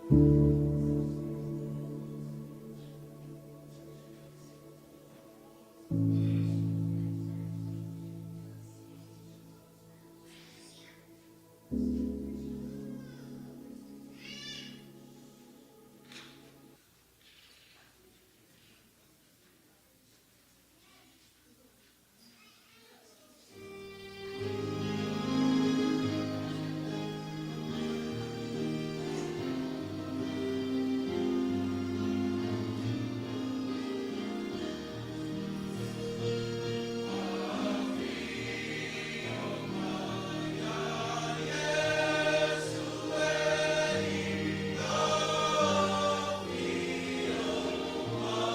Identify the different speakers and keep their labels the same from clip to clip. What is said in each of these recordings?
Speaker 1: Afio mai ia Iesu e Afio mai,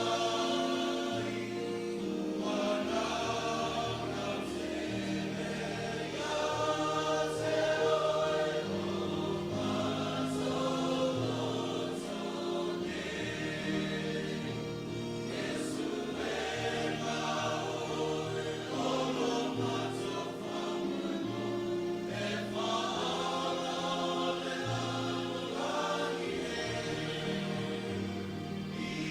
Speaker 1: Ua naunau tele ia te Oe O matou loto nei. Iesu e Maui o lo matou faamoemoe, E faaala o le lalolagi e,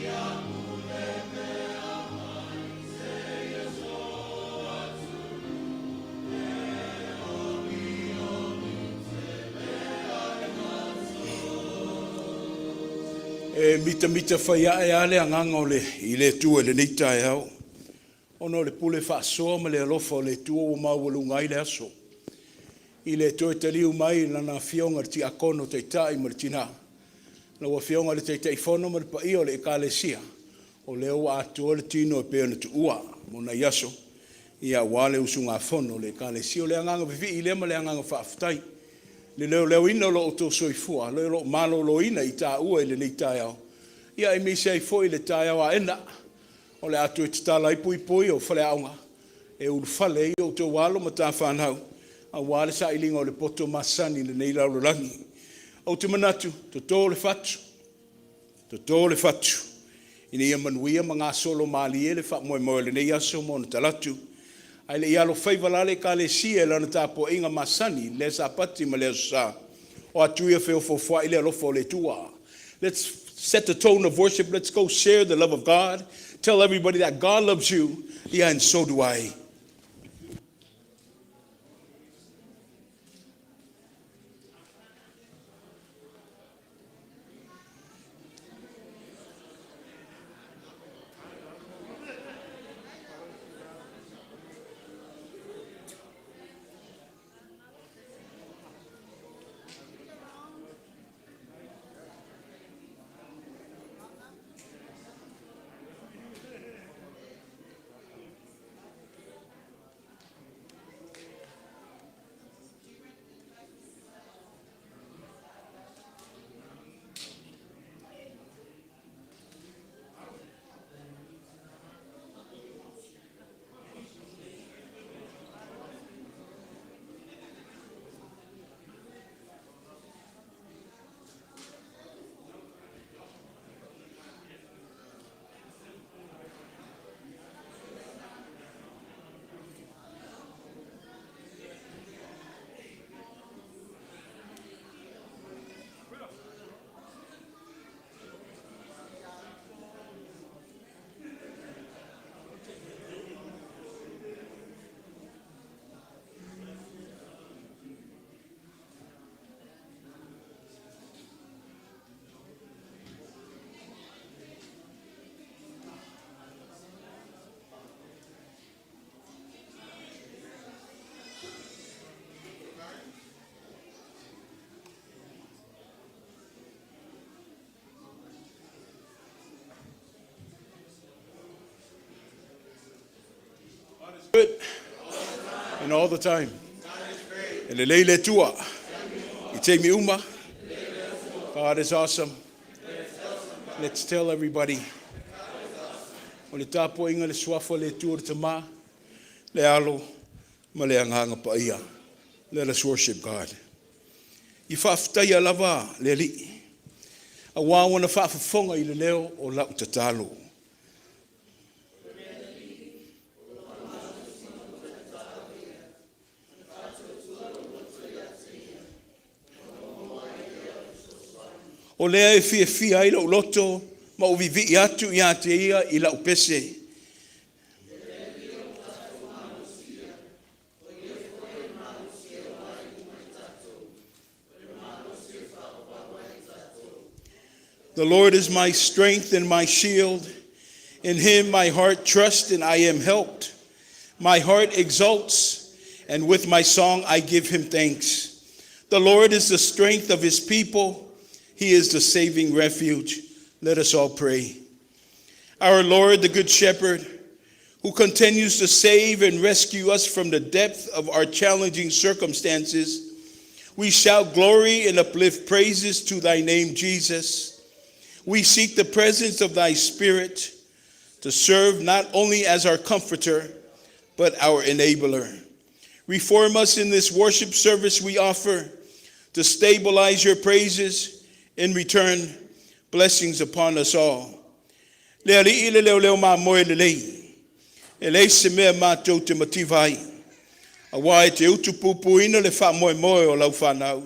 Speaker 1: Ia pule pea mai seia soo atunuu e olioli tele ai aso.
Speaker 2: E mitamita faiae lava le agaga o le, i le Atua i lenei taeao, ona o le pule faasoa ma le alofa o le Atua ua maualuga ai le aso, i le toe taliu mai i Lana Afioga i le Tiakono Taitai ma le tina, lau Afioga i le Taitaifono ma le paia o le Ekalesia, o lea ua atoa le tino e pei ona tuua mo nai aso aua le usugafono a le Ekalesia. O le agaga vivii lea ma le agaga faafetai i le leoleoina o lo outou soifua, o lo o maloloina i taua i lenei taeao, aemaise ai foi le taeao aena o le a toe tatala ai puipui o faleaoga e ulufale ai outou alo ma tamafanau aua le sailiga o le poto masani i lenei lalolagi. Ou te manatu, toto le fatu, toto le fatu ina ia manuia ma gasolo malie le faamoemoe o lenei aso ma ona talaatu. Ae le i alofaiva la le Ekalesia i lana tapuaiga masani i lea Sapati ma le Aso Sa, o atu ia feofoofoai le alofa o le Atua. Let's set the tone of worship. Let's go share the love of God. Tell everybody that God loves you. Yeah, and so do I. Good. And all the time. E lelei le Atua. I taimi uma. God is awesome. Let's tell everybody. O le tapuaiga i le suafa o le Atua le Tama, le Alo ma le Agaga Paia. Let us worship God. I faafetaia lava le Alii, aua ua na faafofoga i le leo o lau tatalo. O lea e fiafia ai lou loto ma ou viivii atu ia te ia i lau pese. The Lord is my strength and my shield. In him my heart trusts and I am helped. My heart exults, and with my song I give him thanks. The Lord is the strength of his people. He is the saving refuge. Let us all pray. Our Lord, the Good Shepherd, who continues to save and rescue us from the depth of our challenging circumstances, we shout glory and uplift praises to thy name, Jesus. We seek the presence of thy Spirit to serve not only as our comforter, but our enabler. Reform us in this worship service we offer to stabilize your praises. In return, blessings upon us all. Le Alii le leoleo mamoe lelei. E leai se mea matou te mativa ai. Auā e te utupupuina le faamoemoe o lau fanau.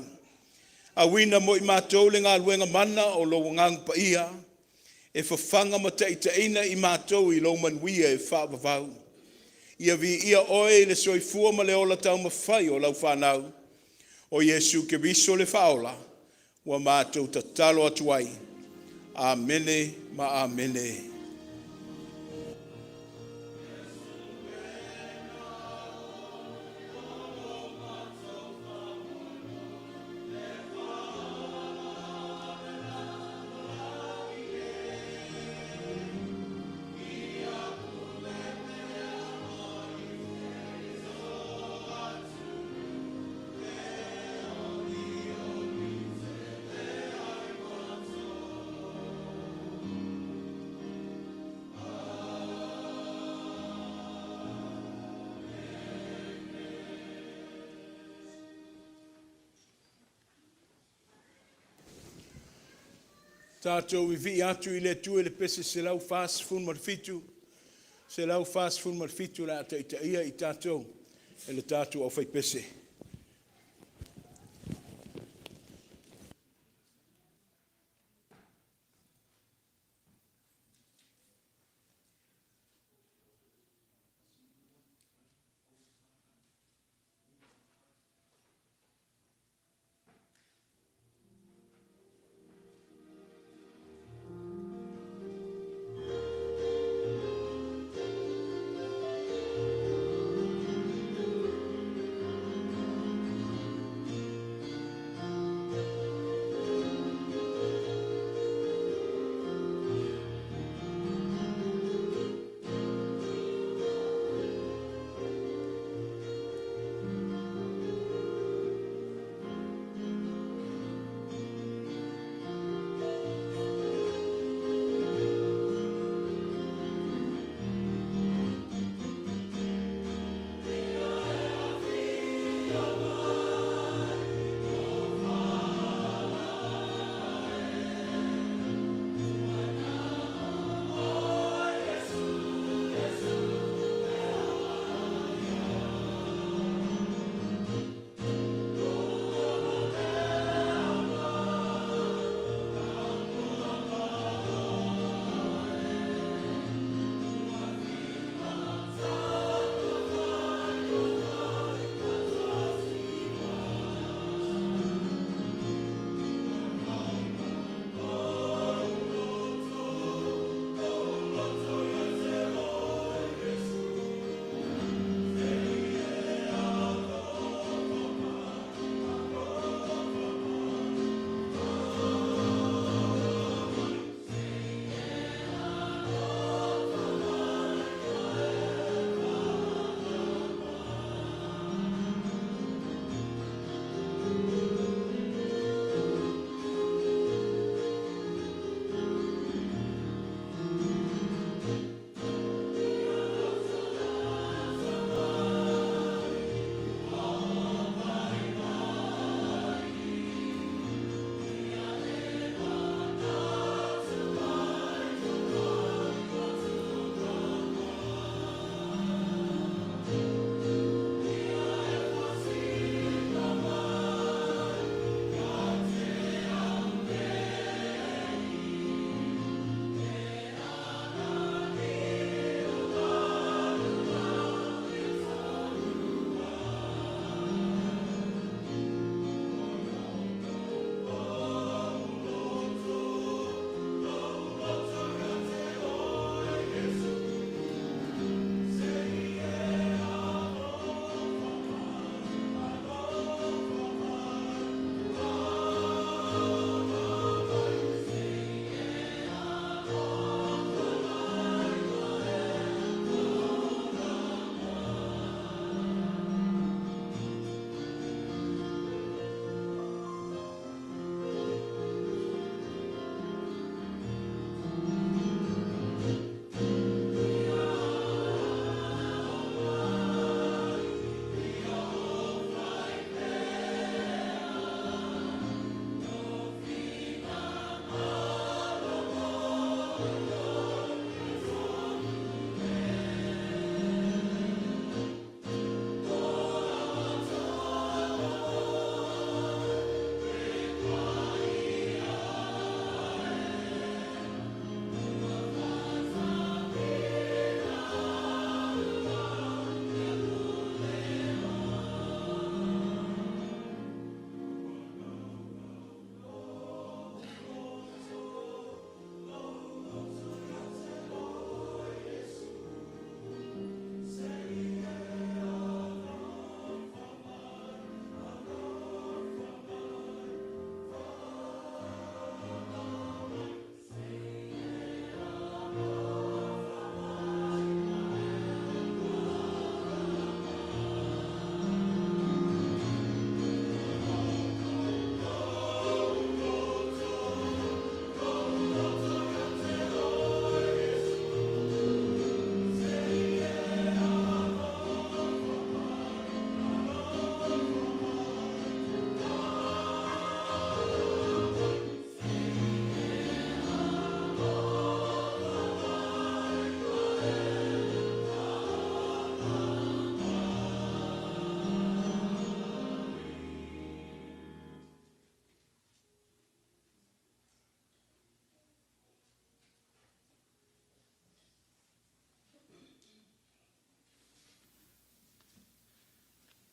Speaker 2: Auina mo i matou le galuega mana o lou Agaga Paia e fafaga ma taitaiina i matou i lou manuia e faavavau. Ia viia oe i le soifua ma le ola taumafai o lau fanau, o Iesu Keriso le Faaola, ua matou tatalo atu ai. Amene ma amene. Tatou vivii atu i le Atua i le pese 147, 147 o le a taitaia i tatou e le tatou aufaipese.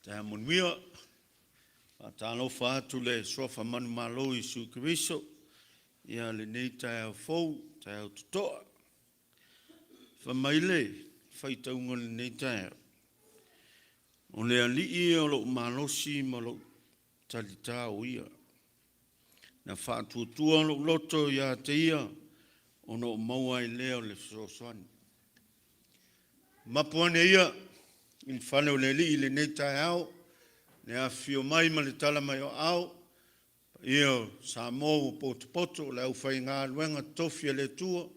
Speaker 3: Taeao manuia. Faatalofa atu le Suafa Manumalo o Iesu Keriso ia lenei taeao fou, taeao totoa. Fai mai le faitauga o lenei taeao, O le Alii o lou malosi ma lou talita o Ia, na faatuatua lou loto ia te Ia, ona ou maua ai lea o le fesoasoani. Mapu ane ia i le fale o le Alii i lenei taeao, le afifio mai ma le tala mai o aao, paia o Samoa ua potopoto, le aufaigaluega totofi a le Atua,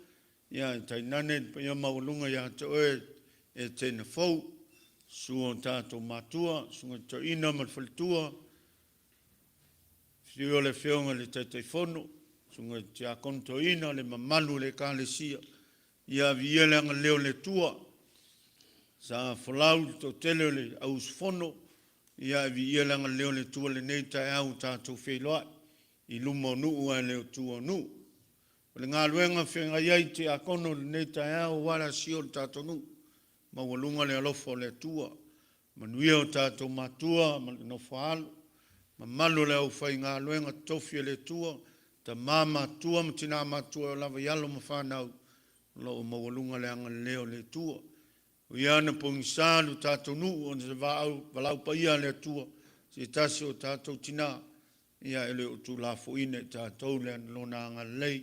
Speaker 3: ia ae tainane le paia maualuga ia te oe e Etena Fou, susu o tatou matua, susuga i le Toeaina ma le faletua, afio le Afioga i le Taitaifono, susuga i le Tiakono Toeaina, le mamalu o le Ekalesia, ia viia le agalelei o le Atua. Sa folau i le toatele o le au usufono, ia ae viia le agalelei o le Atua i lenei taeao ua tatou feiloai i luma o nuu ae le o tua o nuu. O le galuega e feagai ai tiakono i lenei taeao aua le asia o le tatou nuu, maualuga le alofa o le Atua, manuia o tatou matua ma le nofo a alo, mamalu o le aufaigaluega totofi a le Atua, tama matutua ma tina matutua e oo lava i alo ma fanau, o lo o maualuga le agalelei o le Atua. Ui lava ina pogisa lo tatou nuu ona o se valaau paia a le Atua i se tasi o tatou tina, ia e le o tuulafoaiina e tatou Lona agalelei,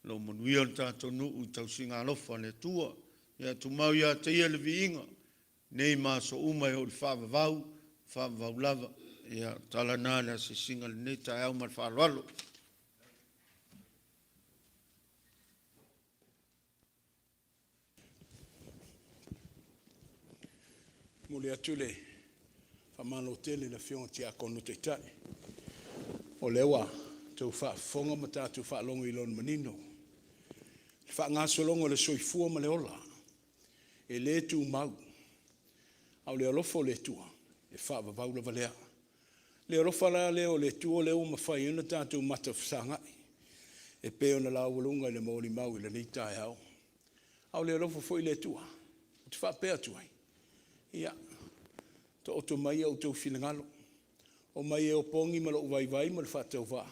Speaker 3: o lo o manuia lo tatou nuu i tausiga alofa a le Atua. Ia tumau ia te Ia le viiga, nei ma aso uma e oo i le faavavau, faavavau lava. Ia, o le tala lena i le asiasiga i lenei taeao ma le faaaloalo.
Speaker 2: Momoli atu le faamalo tele i le Afioga i le Tiakono Taitai, o lea ua outou faafofoga ma tatou faalogo i lona manino, le faagasologa o le soifua ma le ola, e le tumau, a o le alofa o le Atua, e faavavau lava lea. Le alofa la lea o le Atua lea ua mafai ai ona tatou matafesagai e pei ona laualuga i le molimau i lenei taeao. A o le alofa foi o le Atua, ou te faapea atu ai, ia, taoto mai outou finagalo, omai e opogi ma lou vaivai ma le faatauvaa,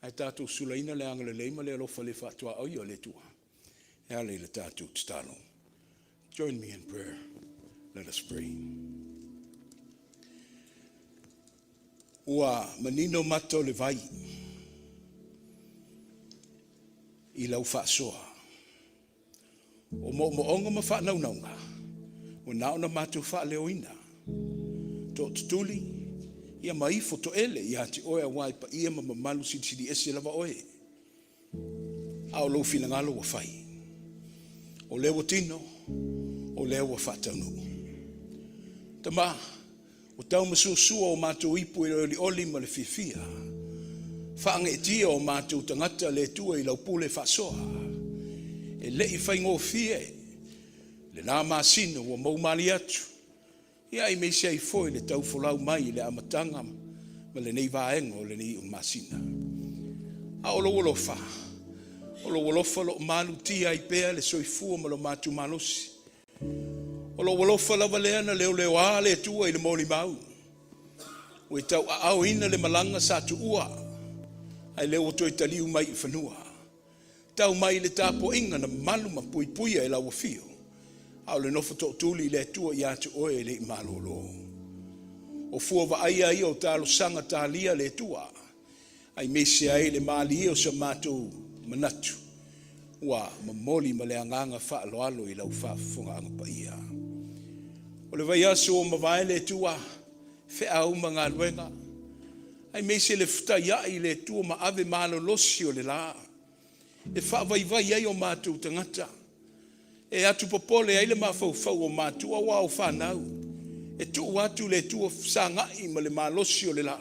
Speaker 2: ae tatou sulaina le agalelei ma le alofa le faatuaoia o le Atua e ala i le tatou tatalo. Join me in prayer. Let us pray. Ua manino mata o le vai i lau faasoa. O moomooga ma faanaunauga ua na ona matou faaleoina, tootutuli ia ma ifo toele ia te oe aua e paia ma mamalu silisili ese lava oe. A o lou finagalo ua fai. O lea ua tino, o lea ua faataunuu. Tama, ua taumasuasua o matou ipu i le olioli ma le fiafia. Faageetia o matou tagata le Atua i lau pule faasoa. E le i faigofie lena masina ua moumalie atu, ia aemaise ai foi le taufolau mai i le amataga ma lenei vaega o lenei masina. A o lou alofa, o lou alofa o lo o malutia ai pea le soifua ma lo matou malosi. O lou alofa lava lea na leoleoa le Atua i le molimau, ua tauaaoina le malaga sa tuua, ae lea ua toe taliu mai i fanua. Tau mai i le tapuaiga na malu ma puipuia e lau afio, a o le nofo tootuli i le Atua ia te oe e le i malolo. O fua vaaia ia o talosaga talia le Atua, aemaise ai le malie o so matou manatu, ua momoli ma le agaga faaaloalo i lau faafofogaaga paia. O le vaiaso ua mavae le Atua, feau ma galuega, aemaise le fetaiai i le Atua ma ave malolosi o le la, e faavaivai ai o matou tagata, e atupopole ai le mafaufau o matua aua o fanau, e tuu atu le Atua fesagai ma le malosi o le la,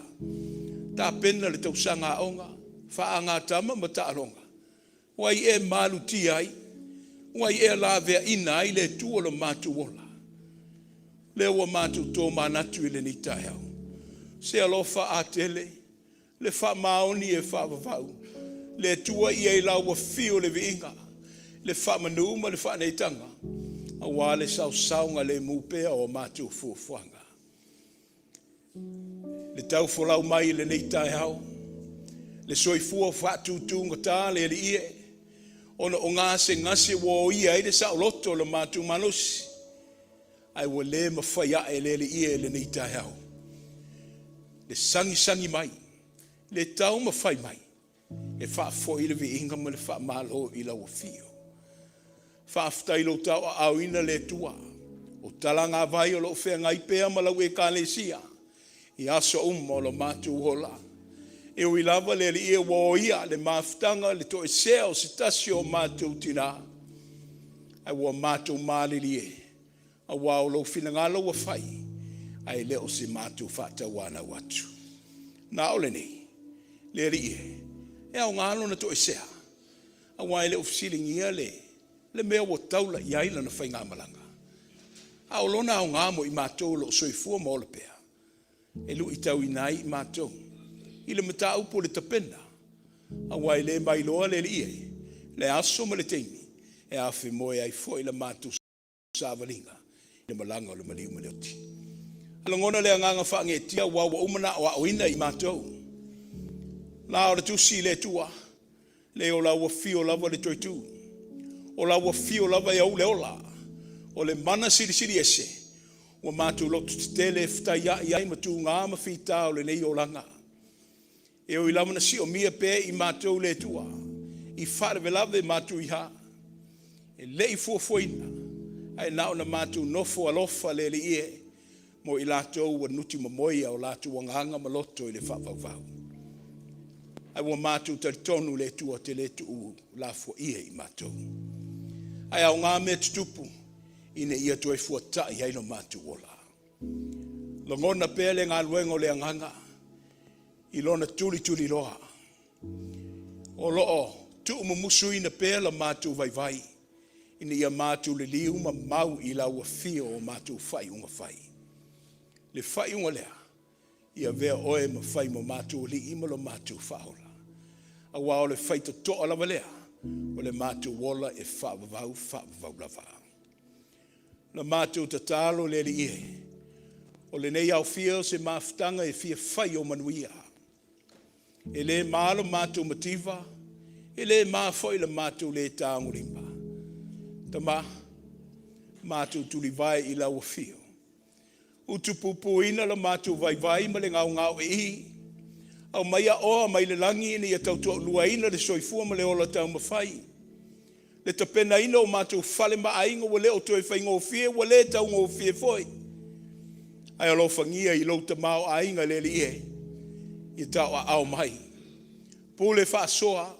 Speaker 2: tapena le tausaga aoga, faagatama ma taaloga, ua i e malutia ai, ua i e laveaina ai le Atua lo matou ola. Lea ua matou tomanatu i lenei taeao, se alofa atele, le faamaoni e faavavau, le Atua ia i lau afio le viiga, le faamanu ma le faaneetaga, aua le saosaogalemu pea o matou fuafuaga. Le tau folau mai i lenei taeao, le soifua faatutugata le Alii e, ona o gasegase ua oia ai le saoloto o le matou malosi, ae ua le mafai ae e le Alii e i lenei taeao le sagisagi mai, le taumafai mai e faafoi le viiga ma le faamalo i lau afio. Faafetai i lou tauaaoina le Atua, o talagavai o lo o feagai pea ma lau Ekalesia i aso uma o lo matou ola. E ui lava le Alii ua oia le mafutaga i le toesea o se tasi o matou tina, ae ua matou malilie aua o lou finagalo ua fai, ae le o se matou faatauanau atu. Na o lenei, le Alii e, e aoga lona toesea, aua e le o fesiligia le mea ua taula i ai lana faigamalaga, a o lona aoga mo i matou o lo o soifua ma ola pea, e luitauina ai i matou i le mataupu o le tapena, aua e le mailoa le Alii e, le aso ma le taimi e afemoe ai foi la matou savaliga i le malaga o le maliu ma le oti. A lagona le agaga faageetia aua ua uma ona aoaoina i matou. La o le tusi i le Atua, le o lau afio lava le toetu, o lau afio lava e ou le ola, o le mana silisili ese, ua matou loto tetele e fetaiai ai ma tuga ma fita o lenei olaga. E ui lava na siomia pea i matou le Atua i faalavelave matuia, e le i fuafuaina, ae na ona matou nofo alofa le Alii e, mo i latou ua nutimomoia o latou agaga ma loto i le faavauvau. Ae ua matou talitonu le Atua te le tuu lafoia i matou. Ae aoga mea tutupu ina ia toe fuatai ai lo matou ola. Lagona pea le galuega o le agaga i lona tulituliloa. O lo o tuumumusuina pea la matou vaivai ina ia matou liliu ma mau i lau afio o matou faaiuga fai. Le faaiuga lea, ia avea oe ma fai ma matou alii ma lo matou faaola. Aua o le faitotoa lava lea o le matou ola e faavavau faavavau lava. Na matou tatalo le Alii e, o lenei aofia o se mafutaga e fia fai o manuia. E le ma lo matou mativa, e le ma foi le matou le tagolima. Tama, matou tulivae i lau afio. Utupupuina lo matou vaivai ma le gaogaoii, aumaia oa mai le lagi ina ia tautoaluaina le soifua ma le ola taumafai. Le tapenaina o matou fale ma aiga ua le o toe faigofie, ua le taugofie foi. Ae alofagia i lou tamaoaiga le Alii e, ia tauaao mai. Pule faasoa,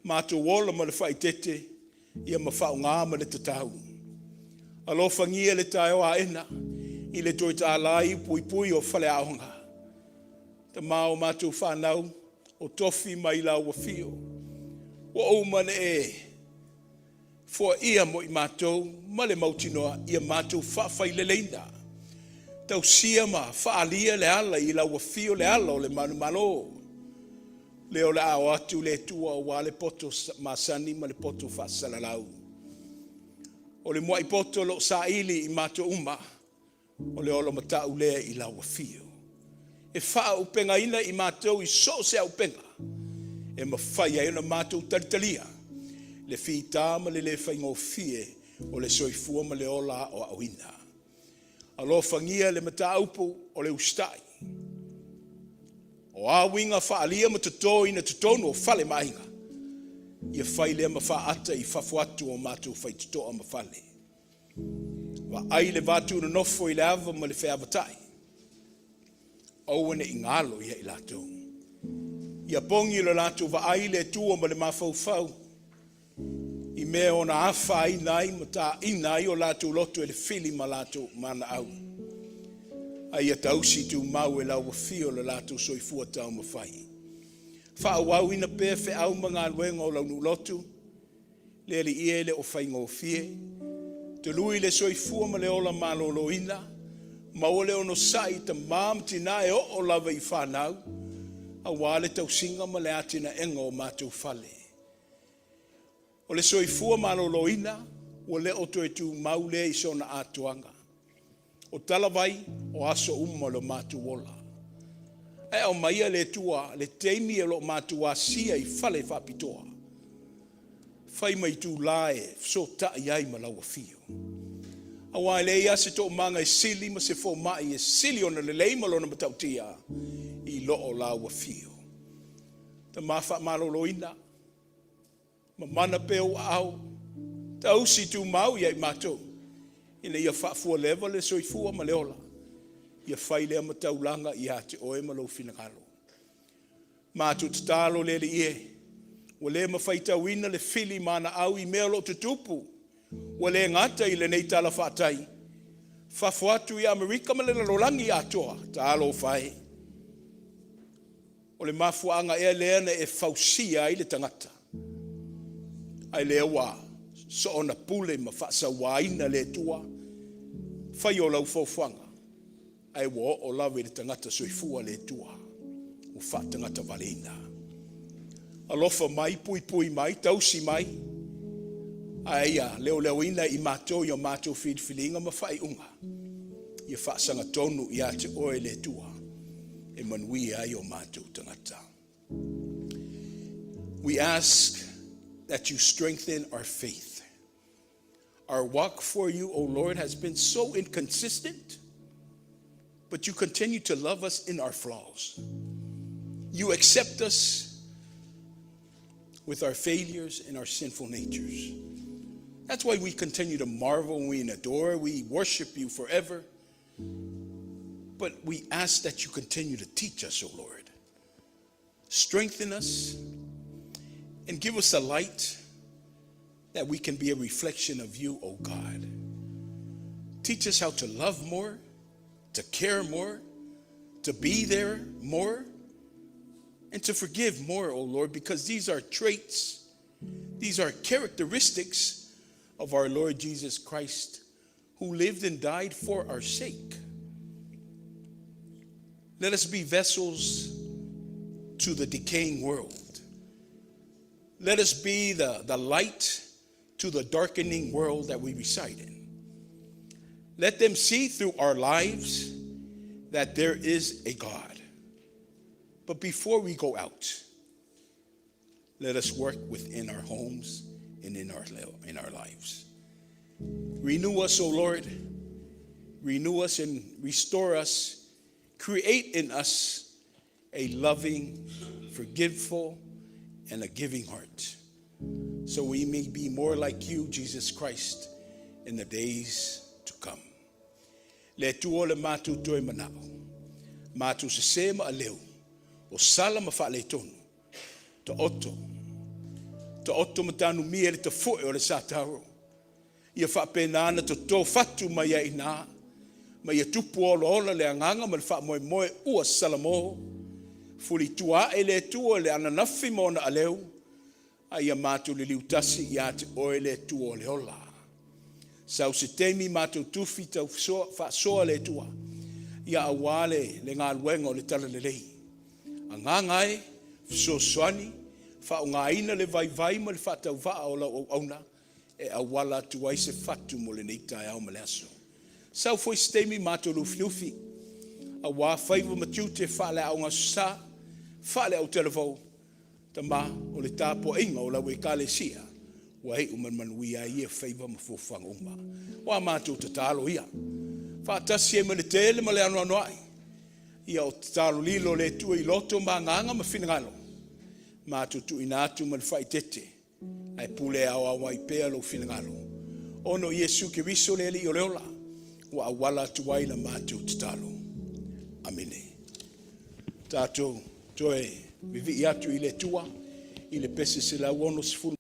Speaker 2: matou ola ma le faaeteete, ia ma faaaoga ma le tatau. Alofagia le taeao aena i le toe talai puipui o faleaoga. Tama o matou fanau, o tofi mai lau afio. Ua uma ona e foaia mo i matou ma le mautinoa ia matou faafaileleina. Tausia ma faaalia le ala i lau afio le ala o le manumalo. Lea o le a o atu le Atua aua le poto masani ma le poto faasalalau. O le muai poto o lo o saili i matou uma, o le olomatau lea i lau afio. E faaauupegaina i matou i so o se auupega e mafai ai ona matou talitalia le fita ma le le faigofie o le soifua ma le ola aoaoina. Alofagia le mataupu o le usitai. O a uiga faaalia ma totoina totonu o fale ma aiga, ia fai lea ma faata i fafo atu o matou faitotoa ma fale. Vaai le vatu nonofo i le ava ma le feavatai, aua ne i galo ia i latou. Ia pogi lo latou vaai le Atua ma le mafaufau i mea ona afaina ai ma taina ai o latou loto e le fili ma latou manaau. A ia tausi tumau e lau afio lo latou soifua taumafai. Faaauauina pea feau ma galuega o lau nuu lotu, le Alii e le o faigofie. Tului le soifua ma le ola maloloina, maua le onosai i tama ma tina e oo lava i fanau, aua le tausiga ma le atinaega o matou fale. O le soifua maloloina ua le o toe tumau lea i sona atoaga. O talavai o aso uma o lo matou ola. Ae aumaia le Atua le taimi o lo o matou asia i fale faapitoa. Fai ma itulā e fesootai ai ma lau afio. Aua e leai lava se toomaga e sili ma se fomai e sili ona lelei ma lona matautia i lo o lau afio. Tama faamaloloina, mamana pea ou aao, tausi tumau ia i matou, ina ia faafualeva le soifua ma le ola, ia fai lea ma taulaga ia te oe ma lou finagalo. Matou tatalo le Alii e, ua le ma faitauina le fili ma ana au i mea o lo o tutupu, ua le gata i lenei tala faatai, fafo atu i Amerika ma le lalolagi atoa, talofa e. O le mafuaaga ea lea na e fausia ai le tagata? Ae lea ua soona pule ma faasauaina le Atua, faia o lau foafoaga, ae ua oo lava i le tagata soifua le Atua, ua faatagatavaleina. Alofa mai, puipui mai, tausi mai, ae ia leoleoina i matou i o matou filifiliga ma faaiuga, ia faasagatonu ia te oe le Atua, e manuia ai o matou tagata. We ask that you strengthen our faith. Our walk for you, O Lord, has been so inconsistent, but you continue to love us in our flaws. You accept us with our failures and our sinful natures. That's why we continue to marvel and we adore, we worship you forever. But we ask that you continue to teach us, O Lord. Strengthen us and give us a light that we can be a reflection of you, O God. Teach us how to love more, to care more, to be there more, and to forgive more, O Lord, because these are traits, these are characteristics of our Lord Jesus Christ, who lived and died for our sake. Let us be vessels to the decaying world. Let us be the light to the darkening world that we reside in. Let them see through our lives that there is a God. But before we go out, let us work within our homes and in our lives. Renew us, O Lord. Renew us and restore us. Create in us a loving, forgiveful, and a giving heart, so we may be more like you, Jesus Christ, in the days to come. Le Atua le matou toe manao. Matou sese ma aleu. O sala ma faaletonu. Taoto. Taoto ma tanumia le tafoe o le sataro. Ia faapena na toto fatu mai ai ina. Ma ia tupu olaola le agaga ma le faamoemoe ua salamo. Fulitua ae le Atua le ananafi ma ona aleu. A ia matou liliu tasi ia te oe le Atua o le ola. Sau se taimi matou tufi tau faasoa le Atua. Ia auā le galuega o le talalelei. Agaga e, fesoasoani, faaaogaina le vaivai ma le faatauvaa o lau auauna e auala atu ai se fatu mo lenei taeao ma le aso. Sau foi se taimi matou lufilufi, auā faiva ma tiute faale-aoga Aso Sa, faale-autalavou, Tama o le tapuaiga o lau ekalesia, ua iu ma le manuia ai ia faiva ma fuafuaga uma. O a matou tatalo ia. Faatasi ai ma le tele ma le anoanoai. Ia o tatalo lilo le Atua i loto ma agaga ma finagalo. Matou tuuina atu ma le faaeteete. Ae pule aoao ai pea lou finagalo. Ona o Iesu Keriso le Alii o le ola. Ua auala atu ai la matou tatalo. Amene. Tatou toe vivii atu i le Atua i le pese 160.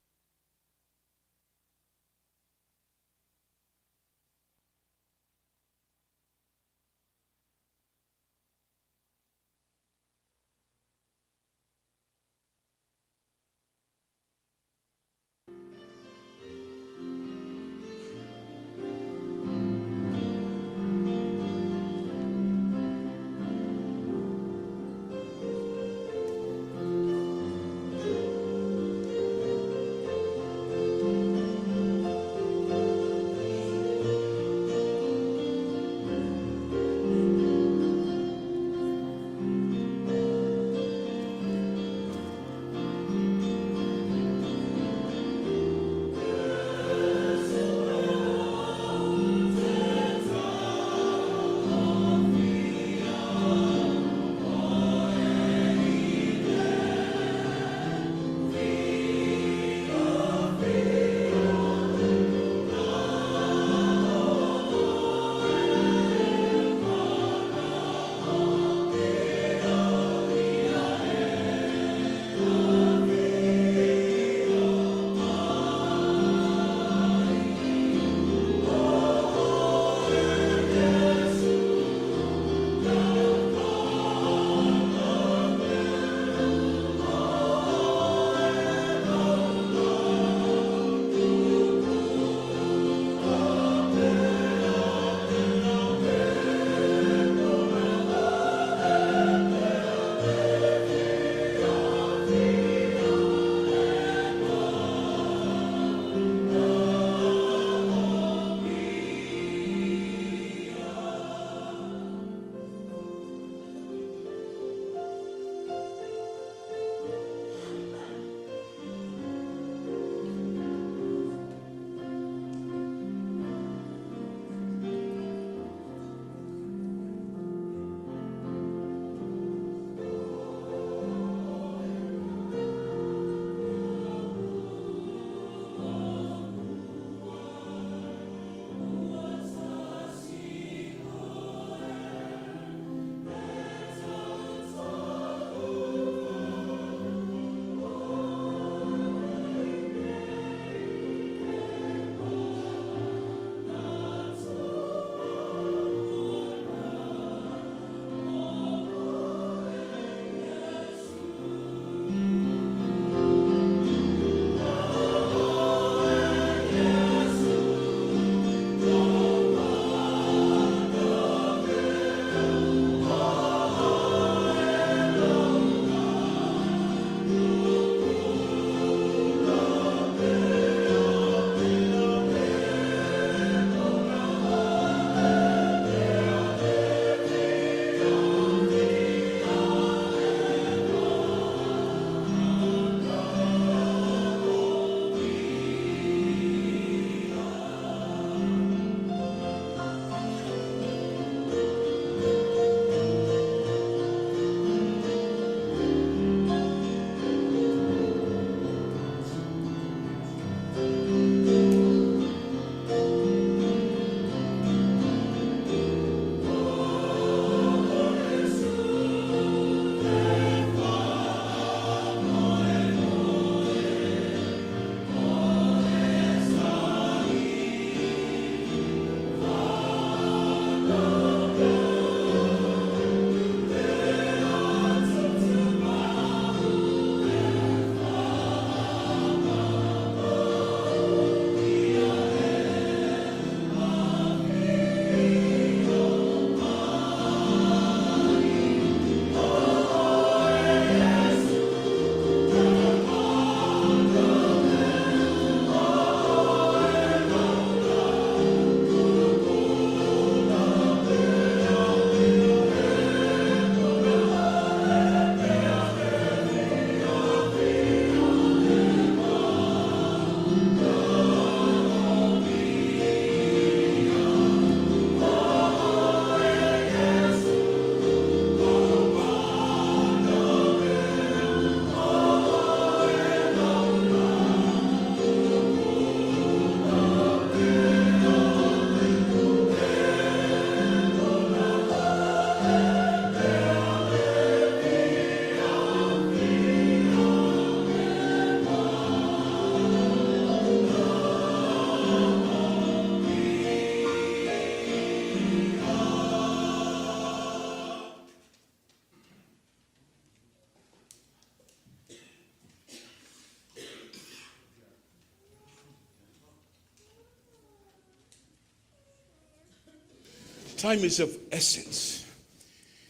Speaker 2: Time is of essence.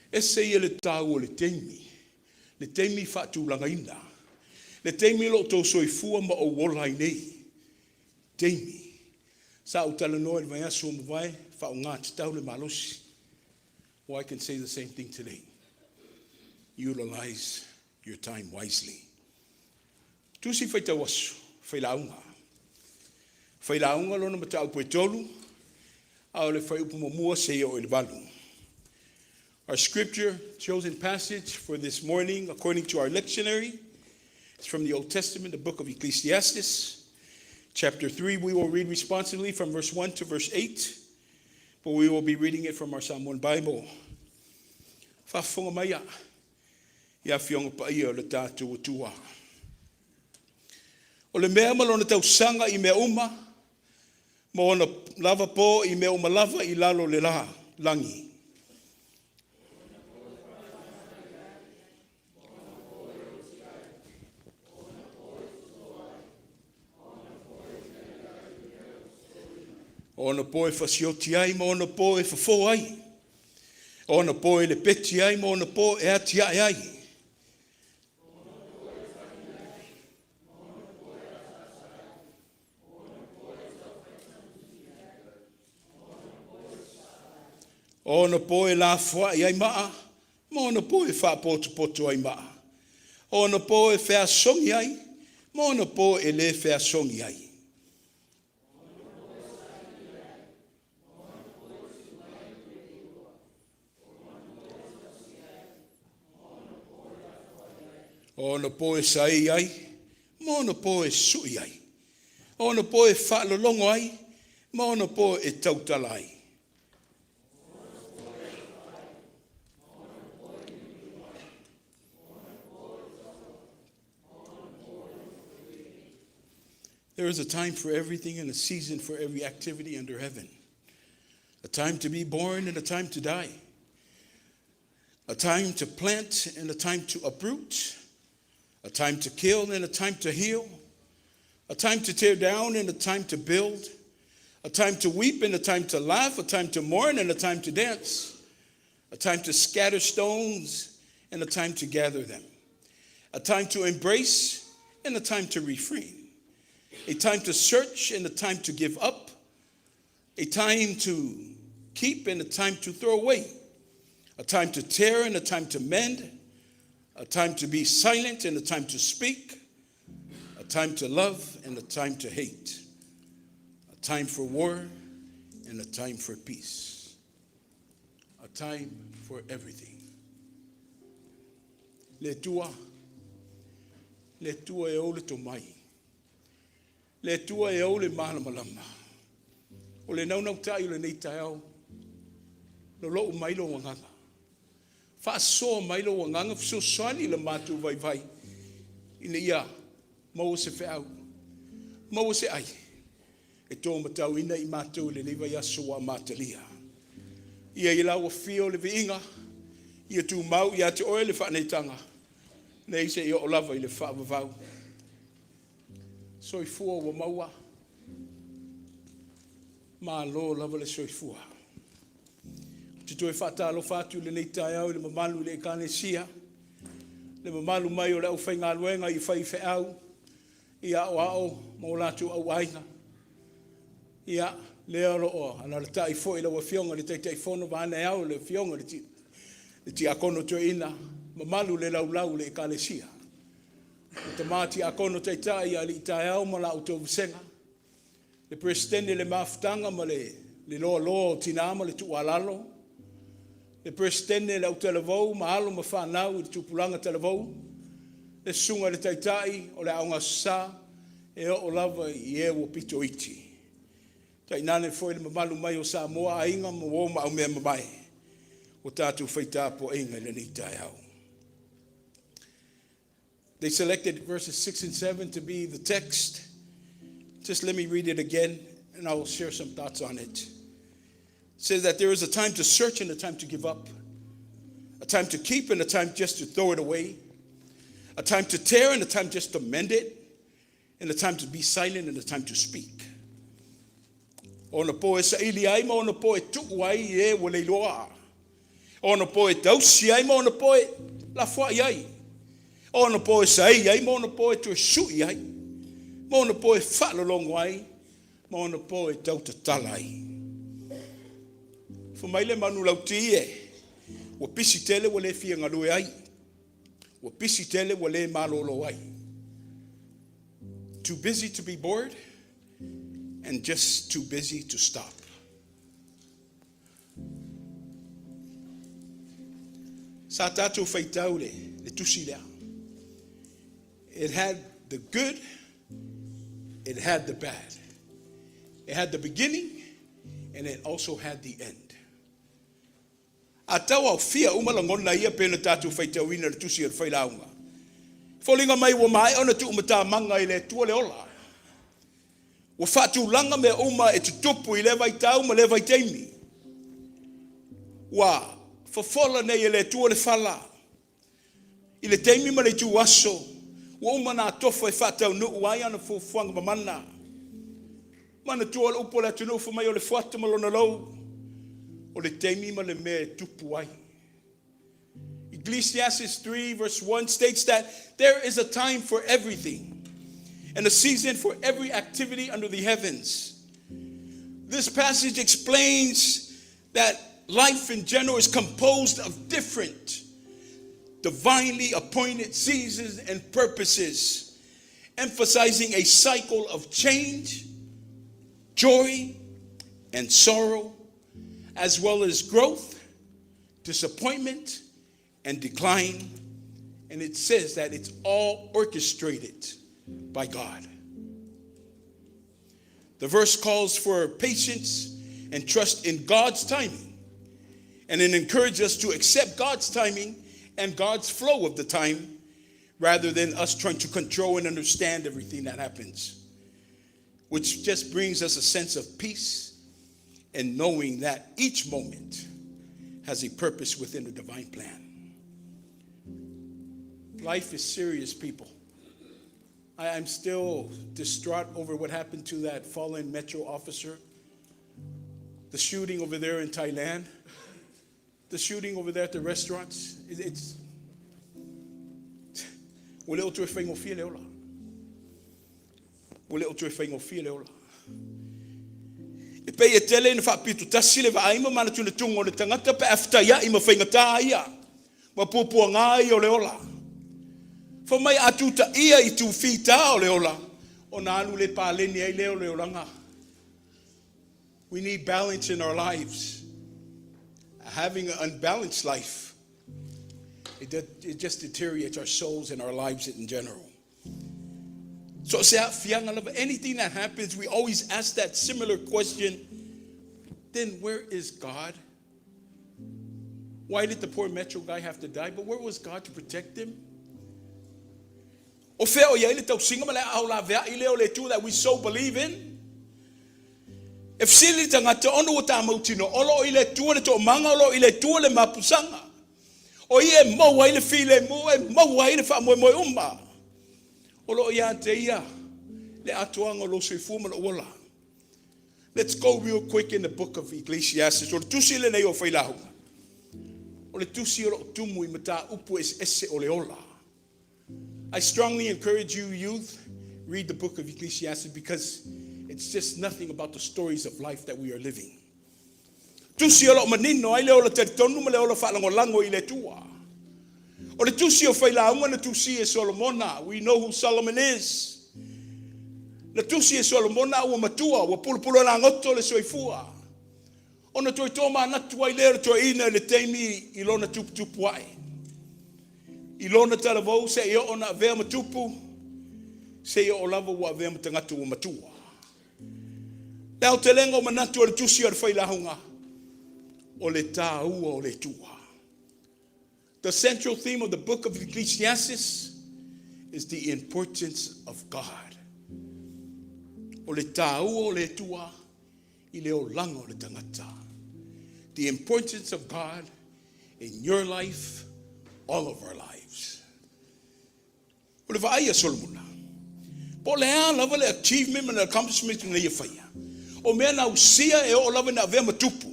Speaker 2: Ese ia le taua o le taimi, le taimi faatulagaina, le taimi o lo o outou soifua ma ou ola ai nei. Taimi. Sa ou talanoa i le vaiaso ua mavae, faaaoga tatau le malosi. Well, I can say the same thing today. Utilize your time wisely. Tusi Faitau Aso, Failauga. Failauga lona mataupu e tolu, a o le fuaiupu muamua seia oo i le valu. Our scripture chosen passage for this morning, according to our lectionary, is from the Old Testament, the book of Ecclesiastes, chapter 3. We will read responsively from verse 1 to verse 8, but we will be reading it from our Samoan Bible. Faafofoga maia i Afioga Paia o le tatou Atua. O le mea ma lona tausaga i mea uma, ma ona lava po i mea uma lava i lalo o le la, lagi. O ona po e fasioti ai ma ona po e fofo ai. O ona po e lepeti ai ma ona po e atiae ai. O ona po e lafoai ai maa ma ona po e faapotopoto ai maa. O ona po e feasogi ai ma ona po e le feasogi ai. O ona po e saei ai ma ona po e sui ai. O ona po e faalologo ai ma ona po e tautala ai. There is a time for everything and a season for every activity under heaven. A time to be born and a time to die. A time to plant and a time to uproot. A time to kill and a time to heal. A time to tear down and a time to build. A time to weep and a time to laugh. A time to mourn and a time to dance. A time to scatter stones and a time to gather them. A time to embrace and a time to refrain. A time to search and a time to give up. A time to keep and a time to throw away. A time to tear and a time to mend. A time to be silent and a time to speak. A time to love and a time to hate. A time for war and a time for peace. A time for everything. Le Atua, le Atua e ou le tomai. Le Atua e ou le malamalama. O le naunautai o lenei taeao, lolou mai lou agaga. Faasoa mai lou agaga fesoasoani i le matou vaivai ina ia maua se feau, maua se ai e taumatauina i matou i lenei vaiaso ua amatalia. Ia i lau afio le viiga, ia tumau ia te oe le faaneetaga, nei seia oo lava i le faavavau. Soifua ua maua, malo lava le soifua. Ou te toe faatalofa atu i lenei taeao i le mamalu i le Ekalesia, le mamalu mai o le aufaigaluega i faifeau, i aoao ma o latou auaiga. Ia, lea o lo o alaalatai foi lau Afioga i le Taitaifono vaeane au le Afioga i le Tiakono Toeaina, mamalu le laulau o le Ekalesia. Le tama Tiakono Taitai ia Alii Taeao ma la outou vasega, le Peresetene le Mafutaga ma le loaloa o Tina ma le Tuualalo, le Peresetene le Autalavou ma alo ma fanau i le Tupulaga Talavou, le Susuga i le Taitai o le Aoga Aso Sa, e oo lava i e ua pito iti. Tainane foi le mamalu mai o Samoa, aiga ma uo ma aumeamamae ua tatou fai tapuaiga i lenei taeao. They selected verses 6 and 7 to be the text. Just let me read it again and I will share some thoughts on it. It says that there is a time to search and a time to give up, a time to keep and a time just to throw it away, a time to tear and a time just to mend it, and a time to be silent and a time to speak. O ona po e saili ai ma ona po e tuu ai i e ua leiloa. O ona po e tausi ai ma ona po e lafoai ai. O ona po e saei ai ma ona po e toe sui ai. Ma ona po e faalologo ai ma ona po e tautatala ai. Fai mai le manulauti e, ua pisi tele ua le fia galue ai. Ua pisi tele ua le malolo ai. Too busy to be bored and just too busy to stop. Sa tatou faitau le, le tusi lea. It had the good, it had the bad. It had the beginning and it also had the end. A tauaofia uma lagona ia pei ona tatou faitauina i le tusi a le Failauga. E foliga mai ua maea ona tuumatamaga i le Atua le ola. Ua faatulaga mea uma e tutupu i lea vaitau ma lea vaitaimi. Ua fofola nei e le Atua le fala i le taimi ma le ituaso ua uma ona atofa e faataunuu ai ana fuafuaga mamana. Manatua le upu a le atunuu fai mai o le fuata ma lona lou, o le taimi ma le mea e tupu ai. Ecclesiastes 3 verse 1 states that there is a time for everything and a season for every activity under the heavens. This passage explains that life in general is composed of different divinely appointed seasons and purposes, emphasizing a cycle of change, joy, and sorrow, as well as growth, disappointment, and decline. And it says that it's all orchestrated by God. The verse calls for patience and trust in God's timing. And it encourages us to accept God's timing and God's flow of the time rather than us trying to control and understand everything that happens. Which just brings us a sense of peace and knowing that each moment has a purpose within the divine plan. Life is serious, people. I'm still distraught over what happened to that fallen metro officer, the shooting over there in Thailand, the shooting over there at the restaurants. It's ua le o toe faigofie le ola. Ua le o toe faigofie le ola. E pei e tele ina faapitotasi le vaai ma manatunatuga o le tagata pe a fetaiai ma faigatā ia, ma puapuagā ia o le ola. Fai mai a tutaia itu fitā o le ola, ona alu le paleni ai lea o le olaga. We need balance in our lives. Having an unbalanced life, it just deteriorates our souls and our lives in general. So se aafiaga lava, anything that happens, we always ask that similar question. Then where is God? Why did the poor metro guy have to die? But where was God to protect him? O fea o i ai le tausiga ma le aao laveai lea o le Atua that we so believe in? E fesili le tagata ona ua ta mautinoa o lo o i le Atua le toomaga, o lo o i le Atua le mapusaga. O ia e maua ai le filemu, e maua ai le faamoemoe uma. O lo o ia te ia le atoaga o lou soifua ma lou ola. Let's go real quick in the book of Ecclesiastes. O le tusi lenei o Failauga. O le tusi o lo o tumu i mataupu eseese o le ola. I strongly encourage you, youth, read the book of Ecclesiastes because it's just nothing about the stories of life that we are living. Tusi o lo o manino ai le ola talitonu ma le ola faalagolago i le Atua. O le tusi o Failauga na tusia e Solomona. We know who Solomon is. Na tusi e Solomona a ua matua, ua pulupulu lagoto le soifua. Ona toe tomanatu ai lea o le toeaina i le taimi i lona tuputupu ae. I lona talavou seia oo na avea ma tupu, seia oo lava ua avea ma tagata ua matua. Le aotelega o manatu o le tusi a le Failauga, o le tāua o le Atua. The central theme of the book of Ecclesiastes is the importance of God. O le tāua o le Atua i le olaga o le tagata. The importance of God in your life, all of our lives. O le vaai a Solomona, po o le a lava le achievement ma le accomplishment na ia faia. O mea na ausia e oo lava ina avea ma tupu.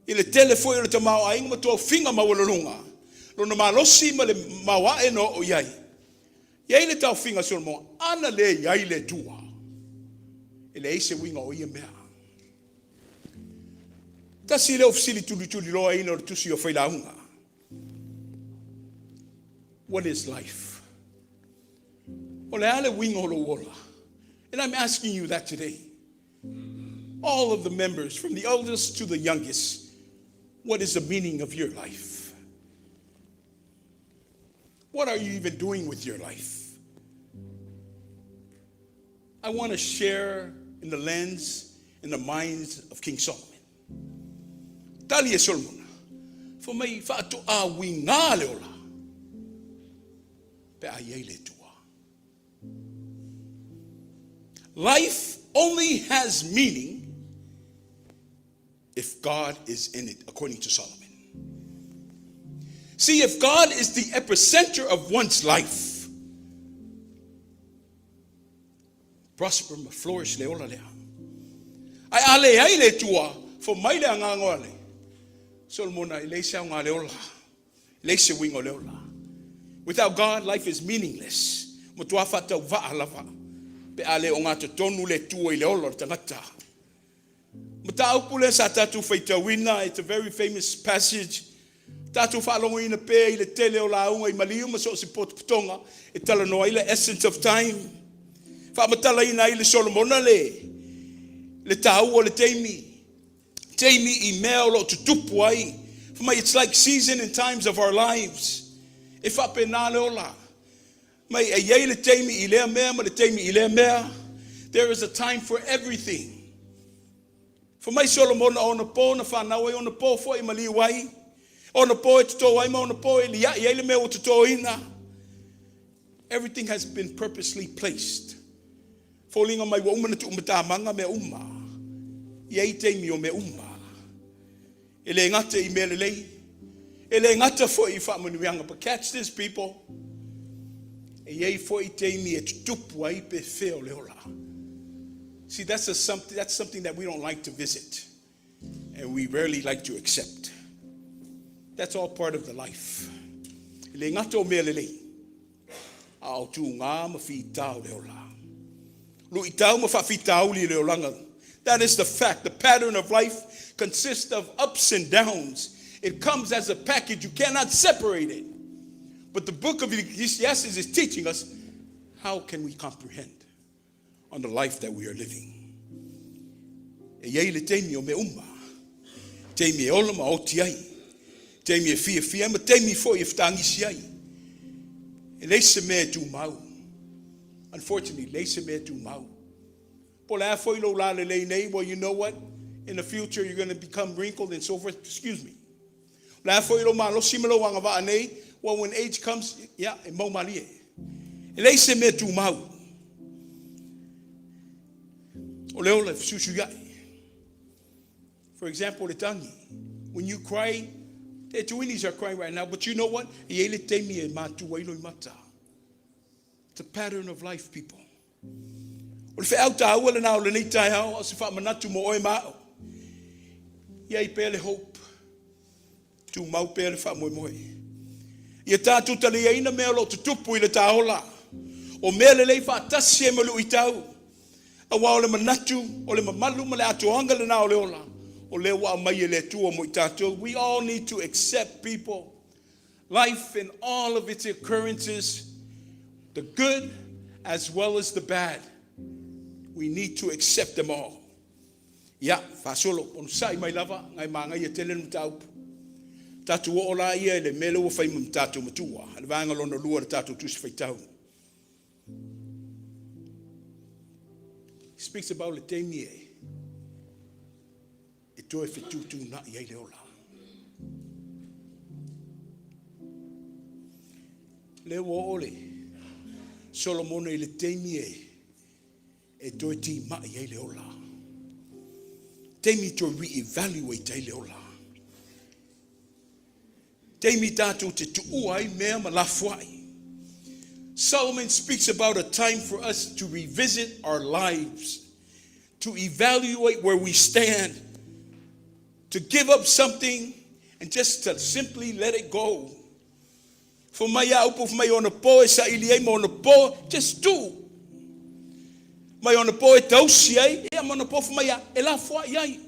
Speaker 2: I le tele foi o le tamaoaiga ma tofiga maualuluga, lona malosi ma le maoae na oo i ai. E i ai le taofiga a Solomona, ana le i ai le Atua, e leai se uiga o ia mea. Tasi lea o fesili tulituliloaina o le tusi o Failauga. What is life? O le a le uiga o lou ola? And I'm asking you that today. All of the members, from the oldest to the youngest, what is the meaning of your life? What are you even doing with your life? I want to share in the lens, in the minds of King Solomon. Tali e Solomona, fai mai faatoa uiga le ola, pe a i ai le Atua. Life only has meaning if God is in it, according to Solomon. See, if God is the epicenter of one's life, prosper ma flourish le ola lea. Ae a leai le Atua, fai mai le agaga o le Solomona, e leai se aoga o le ola. E leai se uiga o le ola. Without God, life is meaningless. Matua faatauvaa lava pe a le ogatotonu le Atua i le ola o le tagata. Mataupu lea sa tatou faitauina, it's a very famous passage. Tatou faalogoina pea i le tele o lauga i maliu ma so o se potopotoga e talanoa ai le essence of time. Faamatalaina ai le Solomona le taua o le taimi. Taimi i mea o lo o tutupu ai. Fai mai, it's like season and times of our lives. E faapena le ola. Mai e i ai le taimi i lea mea ma le taimi i lea mea. There is a time for everything. Fai mai Solomona o ona po na fanau ai, ona po foi e maliu ai. Ona po e totō ai ma ona po e lia'i ai le mea ua totōina. Everything has been purposely placed. Foliga mai ua uma na tuumatamaga mea uma. E i ai taimi o mea uma. E le gata i mea lelei, e le gata foi i faamanuiaga. But catch this, people. E i ai foi taimi e tutupu ai pe fea o le ola. See, that's something that we don't like to visit. And we rarely like to accept. That's all part of the life. E le gata o mea lelei, a o tugā ma fitā o le ola. Luitau ma faafitauli le olaga. That is the fact. The pattern of life consists of ups and downs. It comes as a package. You cannot separate it. But the book of Ecclesiastes is teaching us how can we comprehend on the life that we are living. E i ai le taimi o mea uma. Taimi e ola ma oti ai. Taimi e fiafia ai ma taimi foi e fetagisi ai. E leai se mea e tumau. Unfortunately, leai se mea e tumau. Po o le a foi lou lalelei nei, well, you know what? In the future, you're going to become wrinkled and so forth. Excuse me. O le a foi lou malosi ma lou agavaa nei, well, when age comes, yeah, e mau malie. E leai se mea tumau. O le ola e fesuisuiai. For example, le tagi. When you cry, the tuinis are crying right now, but you know what? E i ai le taimi e matu ai loimata. It's a pattern of life, people. O le feau taua lena o lenei taeao, a o se faamanatu mo oe ma a'u. I ai pea le hope. Tumau pea le faamoemoe. Ia tatou taliaina mea o lo o tutupu i le taola. O mea lelei faatasi ai ma luitau. Aua o le manatu, o le mamalu ma le atoaga lena o le ola, o lea ua aumai e le Atua mo i tatou. We all need to accept, people, life in all of its occurrences, the good as well as the bad. We need to accept them all. Ia, faasolo, onosai mai lava, ngai magaia tele le mataupu. Tatou oo laia i le mea lea ua fai ma tatou matua, le vaega lona lua o le tatou Tusi Faitau. He speaks about le taimi e toe fetuutuunai ai le ola. Lea ua oo le Solomona i le taimi e toe timai ai le ola. Taimi toe re-evaluate ai le ola. Taimi tatou te tuua ai mea ma lafoai. Solomon speaks about a time for us to revisit our lives. To evaluate where we stand, to give up something and just to simply let it go. Fai mai a upu fai mai ona po e saili ai ma ona po, just do. Mai ona po e tausi ai, ia ma ona po fai mai a e lafoai ai.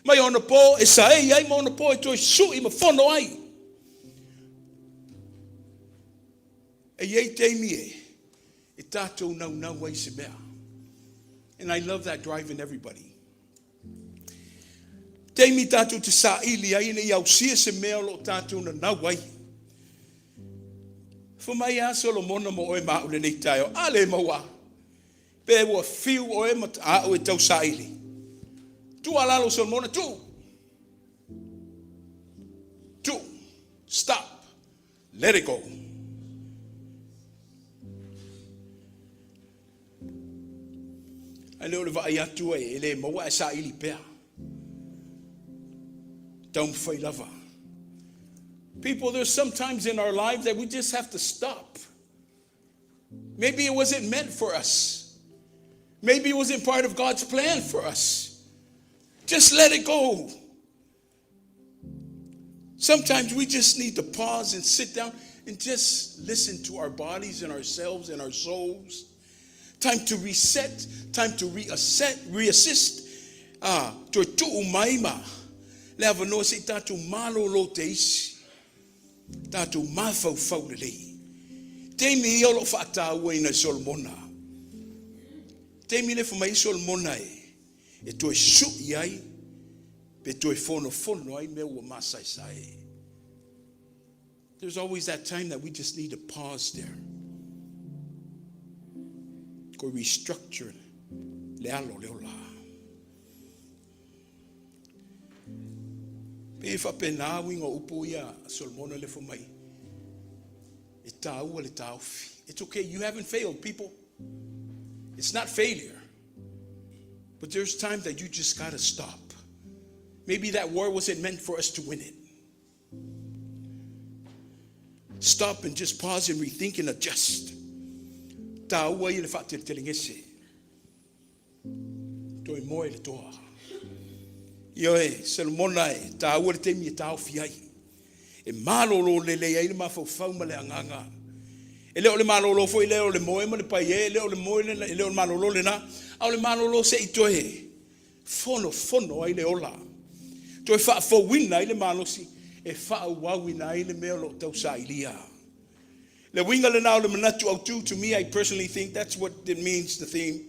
Speaker 2: Mai ona po e saei ai ma ona po e toe sui ma fono ai. E i ai taimi e e tatou naunau ai i se mea. And I love that drive in everybody. Taimi tatou te saili ai ina ia ausia se mea o lo o tatou nanau ai. Fai mai a Solomona mo oe ma au lenei taeao, a le maua, pe ua fiu oe ma au e tau saili. Tuu alalo Solomona, tuu. Tuu. Stop. Let it go. Ae le o le vaai atu e le maua ae saili pea. Taumafai lava. People, there's sometimes in our lives that we just have to stop. Maybe it wasn't meant for us. Maybe it wasn't part of God's plan for us. Just let it go. Sometimes we just need to pause and sit down and just listen to our bodies and ourselves and our souls. Time to reset, time to reassess, reassist. Ah, toe tuu mai ma le avanoa se i tatou malolo te isi. Tatou mafaufau lelei. Taimi ia o lo o faatauaina e Solomona. Taimi le fai mai Solomona e toe sui ai pe toe fonofono ai mea ua masaesae. There's always that time that we just need to pause there. Go restructure le alo le ola. Pe e faapena uiga o upu ia a Solomona le fai mai. E tāua le taofi. It's okay, you haven't failed, people. It's not failure. But there's times that you just gotta stop. Maybe that war wasn't meant for us to win it. Stop and just pause and rethink and adjust. Tāua i le whaateletelegese. Toe moe le toa. Ioe, Solomona e tāua le taimi e taofi ai. E malolo lelei ai le mafaufau ma le agaga. E le o le malolo foi lea o le moe ma le paie, e le o le moe lena, e le o le malolo lena, a o le malolo se i toe fonofono ai le ola. Toe faafouina ai le malosi e faaauauina ai le mea o lo o tausailia. Le uiga lena o le manatu autu, to me, I personally think that's what it means, the theme.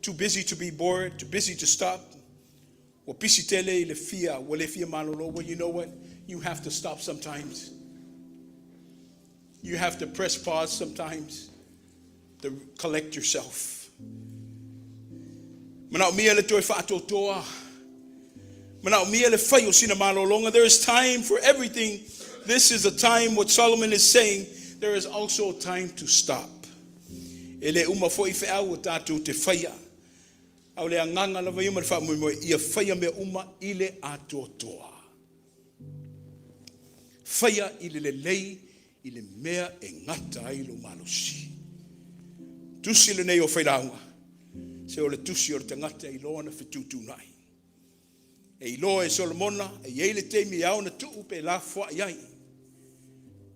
Speaker 2: Too busy to be bored, too busy to stop. Ua pisi tele i le fia, ua le fia malolo. Well, you know what? You have to stop sometimes. You have to press pause sometimes to collect yourself. Manaomia le toe faatoatoa. Manaomia le fai o sina malologa. There is time for everything. This is a time, what Solomon is saying, there is also a time to stop. E le uma foi feau o tatou te faia. A o le agaga lava ia ma le faamoemoe, ia faia mea uma i le atoatoa. Faia i le lelei i le mea e gata ai lo malosi. Tusi lenei o Failauga, se o le tusi o le tagata e iloa na fetuutuunai. E iloa e Solomona, e i ai le taimi e ao ona tuu pe lafoai ai.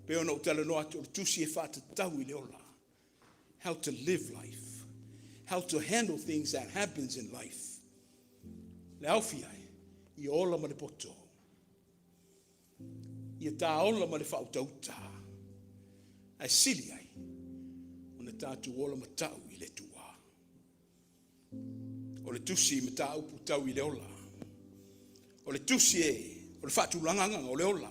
Speaker 2: Pe ona ou talanoa atu o le tusi e faatatau i le ola. How to live life. How to handle things that happens in life. Le aofi ai, ia ola ma le poto. Ia tā ola ma le faautauta. Ae sili ai, ona tatou ola matau i le Atua. O le tusi mataupu tau i le ola. O le tusi e, o le faatulagaga o le ola.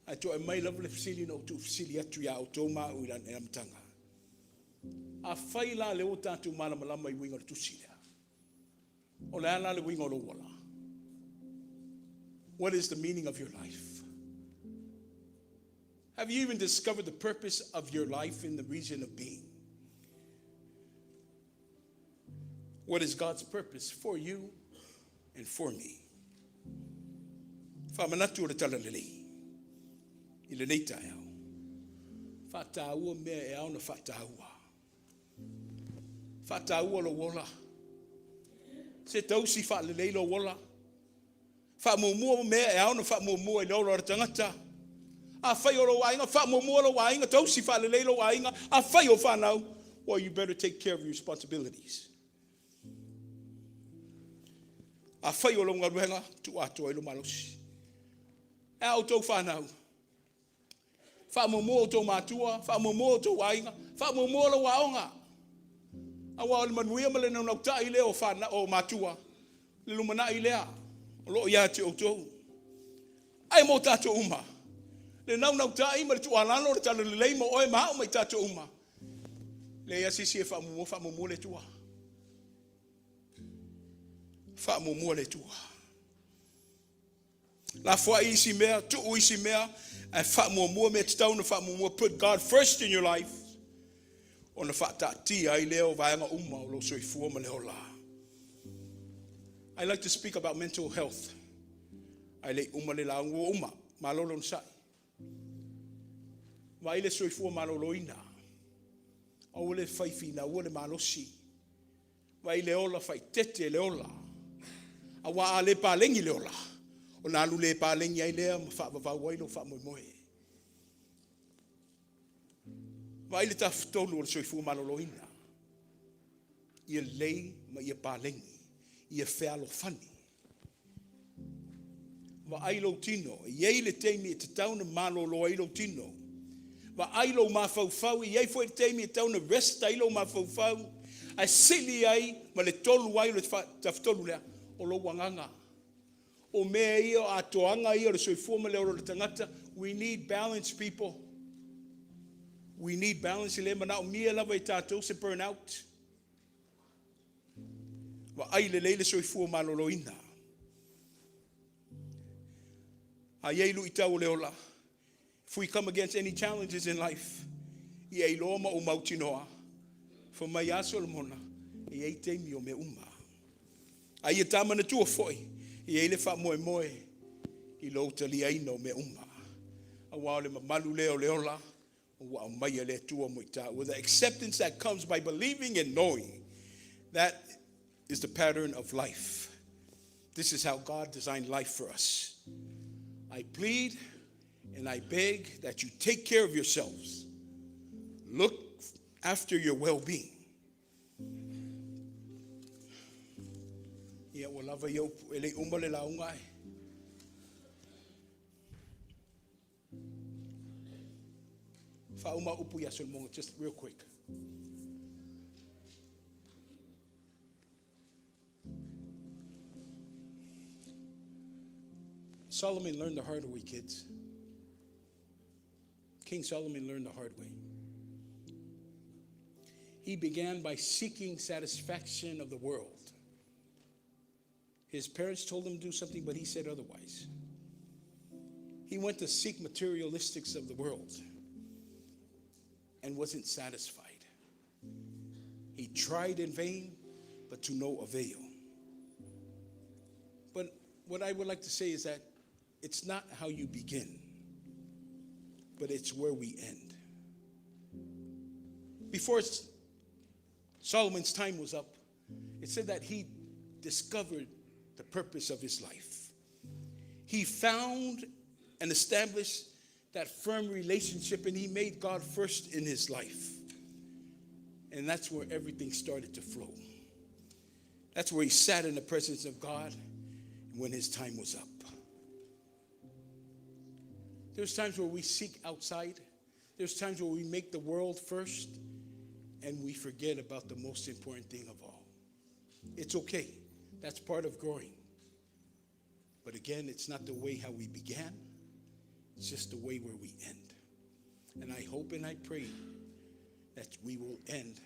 Speaker 2: Ae toe mai lava le fesili na ou tuufesili atu iā outou ma au i le amataga. Afai la lea ua tatou malamalama i uiga o le tusi lea, o le a la le uiga o lou ola? What is the meaning of your life? Have you even discovered the purpose of your life and the reason of being? What is God's purpose for you and for me? Faamanatu o le Talalelei i lenei taeao. Faataua mea e ao ona faataua. Faataua lou ola. Se tausi faalelei lou ola. Faamuamua mea e ao ona faamuamua i le ola o le tagata. Afai o lou aiga, faamuamua lou aiga, tausi faalelei lou aiga. Afai o fanau, well, you better take care of your responsibilities. Afai o lou galuega, tuu atoa ai lou malosi. E a outou fanau? Faamuamua outou matua, faamuamua outou aiga, faamuamua lou aoga. Aua o le manuia ma le naunautai lea o, whana, o matua, le lumanai lea, o loo ia te outou. Ae mo tatou uma, le naunautai ma le tuualalo o le talalelei mo oe ma au ma i tatou uma. Leai lava se isi e faamuamua, faamuamua le Atua. Faamuamua le Atua. Lafoai isi mea, tuu isi mea, ae faamuamua mea tatau ona faamuamua. Put God first in your life. Ona faataatia ai lea o vaega uma o lou soifua ma le ola. I like to speak about mental health. Ae le i uma le lauga ua uma. Malo le onosai. Vaai le soifua maloloina. Aua le fai finaua le malosi. Vaai le ola faaeteete le ola. Aua a le paleni le ola, ona alu le paleni ai lea ma faavavau ai lou faamoemoe. Vaai le tafatolu o le soifua maloloina. Ia lelei ma ia paleni, ia fealofani. Vaai lou tino, e i ai le taimi e tatau ona malolo ai lou tino. Vaai lou mafaufau, e i ai foi le taimi e tatau ona rest ai lou mafaufau, ae sili ai ma le tolu ai o le tafatolu lea, o lou agaga. O mea ia, o atoaga ia o le soifua ma le ola o le tagata, we need balance people. We need balance, e le manaomia lava e tatou se burn out. Vaai lelei le soifua maloloina. A i ai luitau o le ola, if we come against any challenges in life, ia iloa ma ou mautinoa, fai mai a Solomona, e i ai taimi o mea uma. A ia ta manatua foi, e i ai le faamoemoe i lou taliaina o mea uma. Aua o le mamalu lea o le ola, ua aumaia e le Atua mo i taua. The acceptance that comes by believing and knowing that is the pattern of life. This is how God designed life for us. I plead and I beg that you take care of yourselves. Look after your well-being. Ia, ua lava ia upu, e le i uma le lauga ae. Faauma upu ia Solomona, just real quick. Solomon learned the hard way, kids. King Solomon learned the hard way. He began by seeking satisfaction of the world. His parents told him to do something, but he said otherwise. He went to seek materialistics of the world and wasn't satisfied. He tried in vain, but to no avail. But what I would like to say is that it's not how you begin, but it's where we end. Before Solomon's time was up, it said that he discovered the purpose of his life. He found and established that firm relationship, and he made God first in his life. And that's where everything started to flow. That's where he sat in the presence of God when his time was up. There's times where we seek outside. There's times where we make the world first and we forget about the most important thing of all. It's okay. That's part of growing. But again, it's not the way how we began. It's just the way where we end. And I hope and I pray that we will end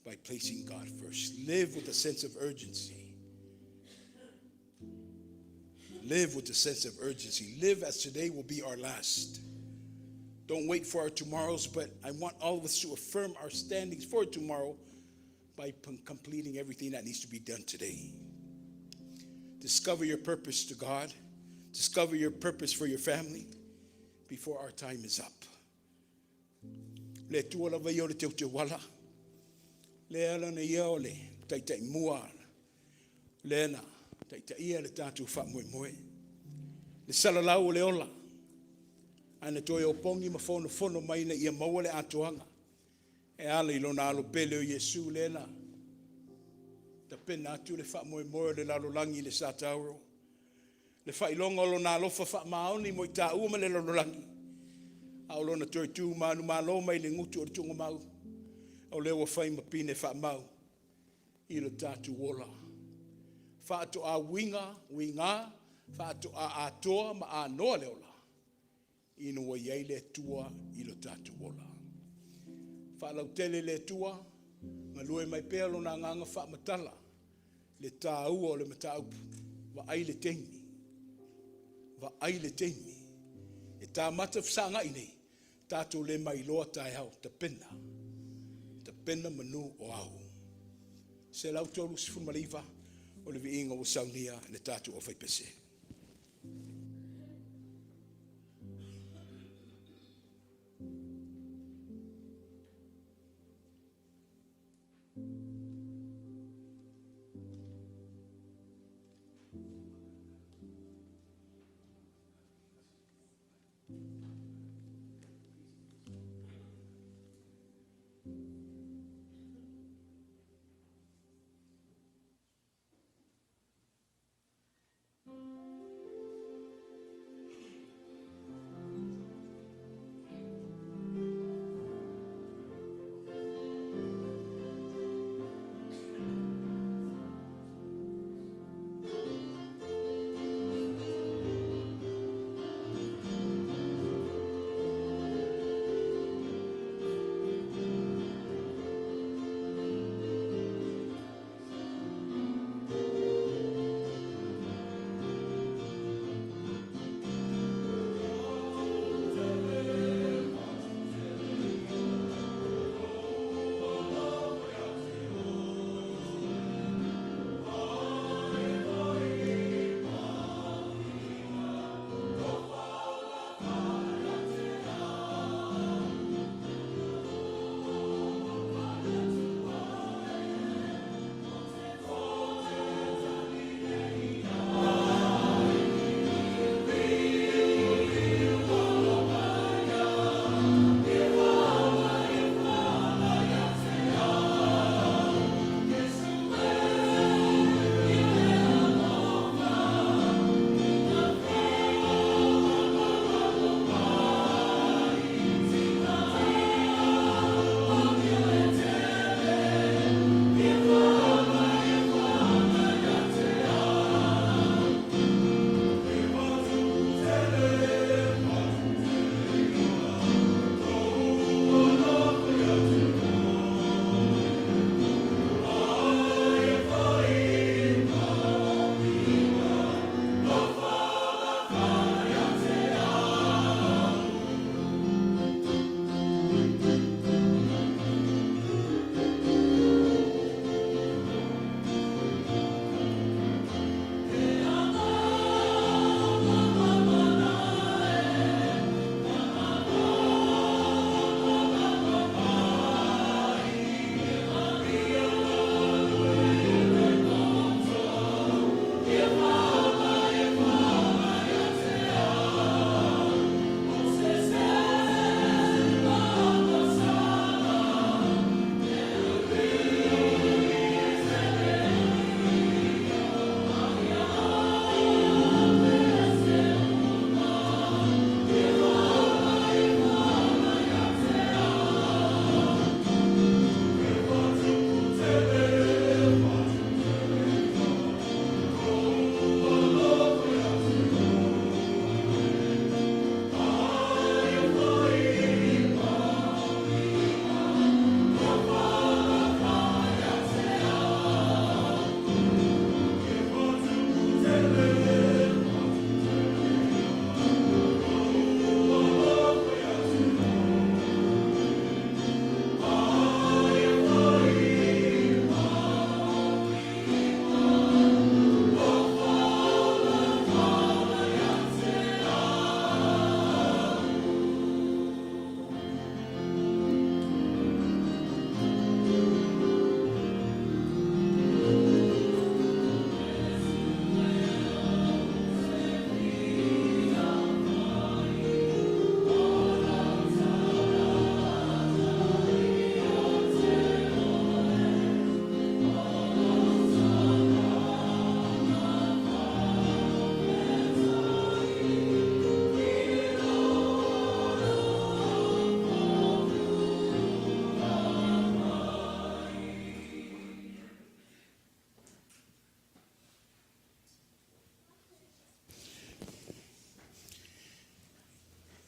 Speaker 2: by placing God first. Live with a sense of urgency. Live with a sense of urgency. Live as today will be our last. Don't wait for our tomorrows, but I want all of us to affirm our standings for tomorrow by completing everything that needs to be done today. Discover your purpose to God. Discover your purpose for your family before our time is up. Le Atua lava ia o le teuteuala. Lea lana ia o le taitai mua lea na taitaia le tatou faamoemoe. Le salalau o le ola, ae na toe opogi ma fonofono mai ina ia maua le atoaga e ala i lona alo pele o Iesu lea na tapena atu le faamoemoe o le lalolagi i le Satauro, le faailoga o lona alofa faamaoni mo i tāua ma le lalolagi, a o lona toe tu manumalo mai le gutu o le tuugamau, o lea ua fai ma pine faamau i lo tatou ola. Faatoa uiga, uiga, faatoa atoa ma anoa le ola, ina ua i ai le Atua i lo tatou ola. Faalautele le Atua, galue mai pea Lona Agaga faamatala le taua o le mataupu. Vaai le taimi, vaai le taimi. E tamata fesagai nei, tatou le mailoa taeao, tapena, tapena manu o au. 139 o le viiga ua saunia e le tatou aufaipese.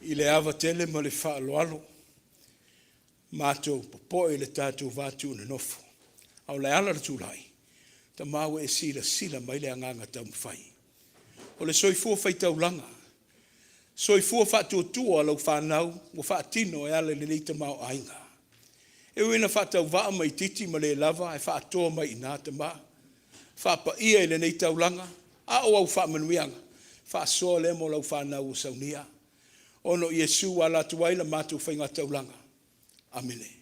Speaker 2: I le ava tele ma le faaaloalo, matou popoe i le tatou va tuunonofo. A o le ala o le tulai, tama ua e silasila mai le agaga taumafai. O le soifua faitaulaga, soifua faatuatua lau fanau ua faatino e ala i lenei tamaoaiga. E ui ina faatauvaa ma itiiti ma le lava ae faatoa mai i ina tama. Faapaia i lenei taulaga, a o au faamanuiaga, faasoa lea mo lau fanau ua saunia. Ona o Iesu ua ala atu ai la matou faigataulaga. Amene.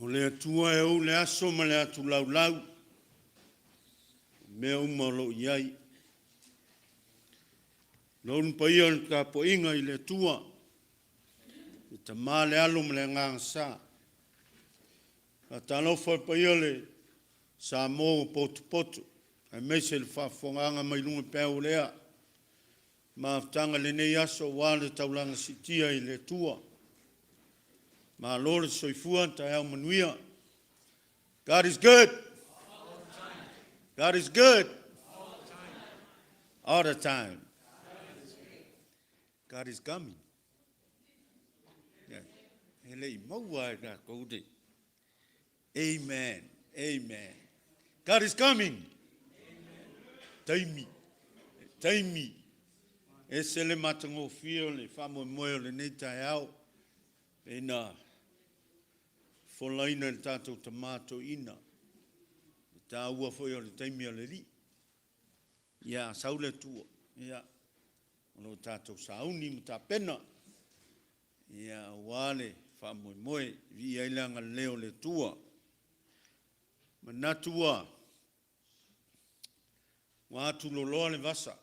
Speaker 3: O le Atua e ou le aso ma le atu laulau, o mea uma o lo o i ai. Lou paia o le tapuaiga i le Atua, le Tama, le Alo ma le Agaga Sa. Faatalofa i le paia o le Samoa ua potopoto aemaise le faafofogaaga mai luga peau o le ea. Mafutaga i lenei aso aua le taulaga siitia i le Atua. Malo le soifua, taeao manuia. God is good. God is good. All the time. God is coming. Yeah. E le i maua e tatou te. Amen. Amen. God is coming. Taimi. Taimi. Ese le matagofie o le faamoemoe o lenei taeao. Ina folaina i le tatou tama toeaina. Le taua foi o le taimi o le Alii. Ia, sau le Atua. Ia, o lo o tatou sauni ma tapena. Ia, aua le faamoemoe, viia ai le agalelei o le Atua. Manatu ua ua atuloloa le vasa,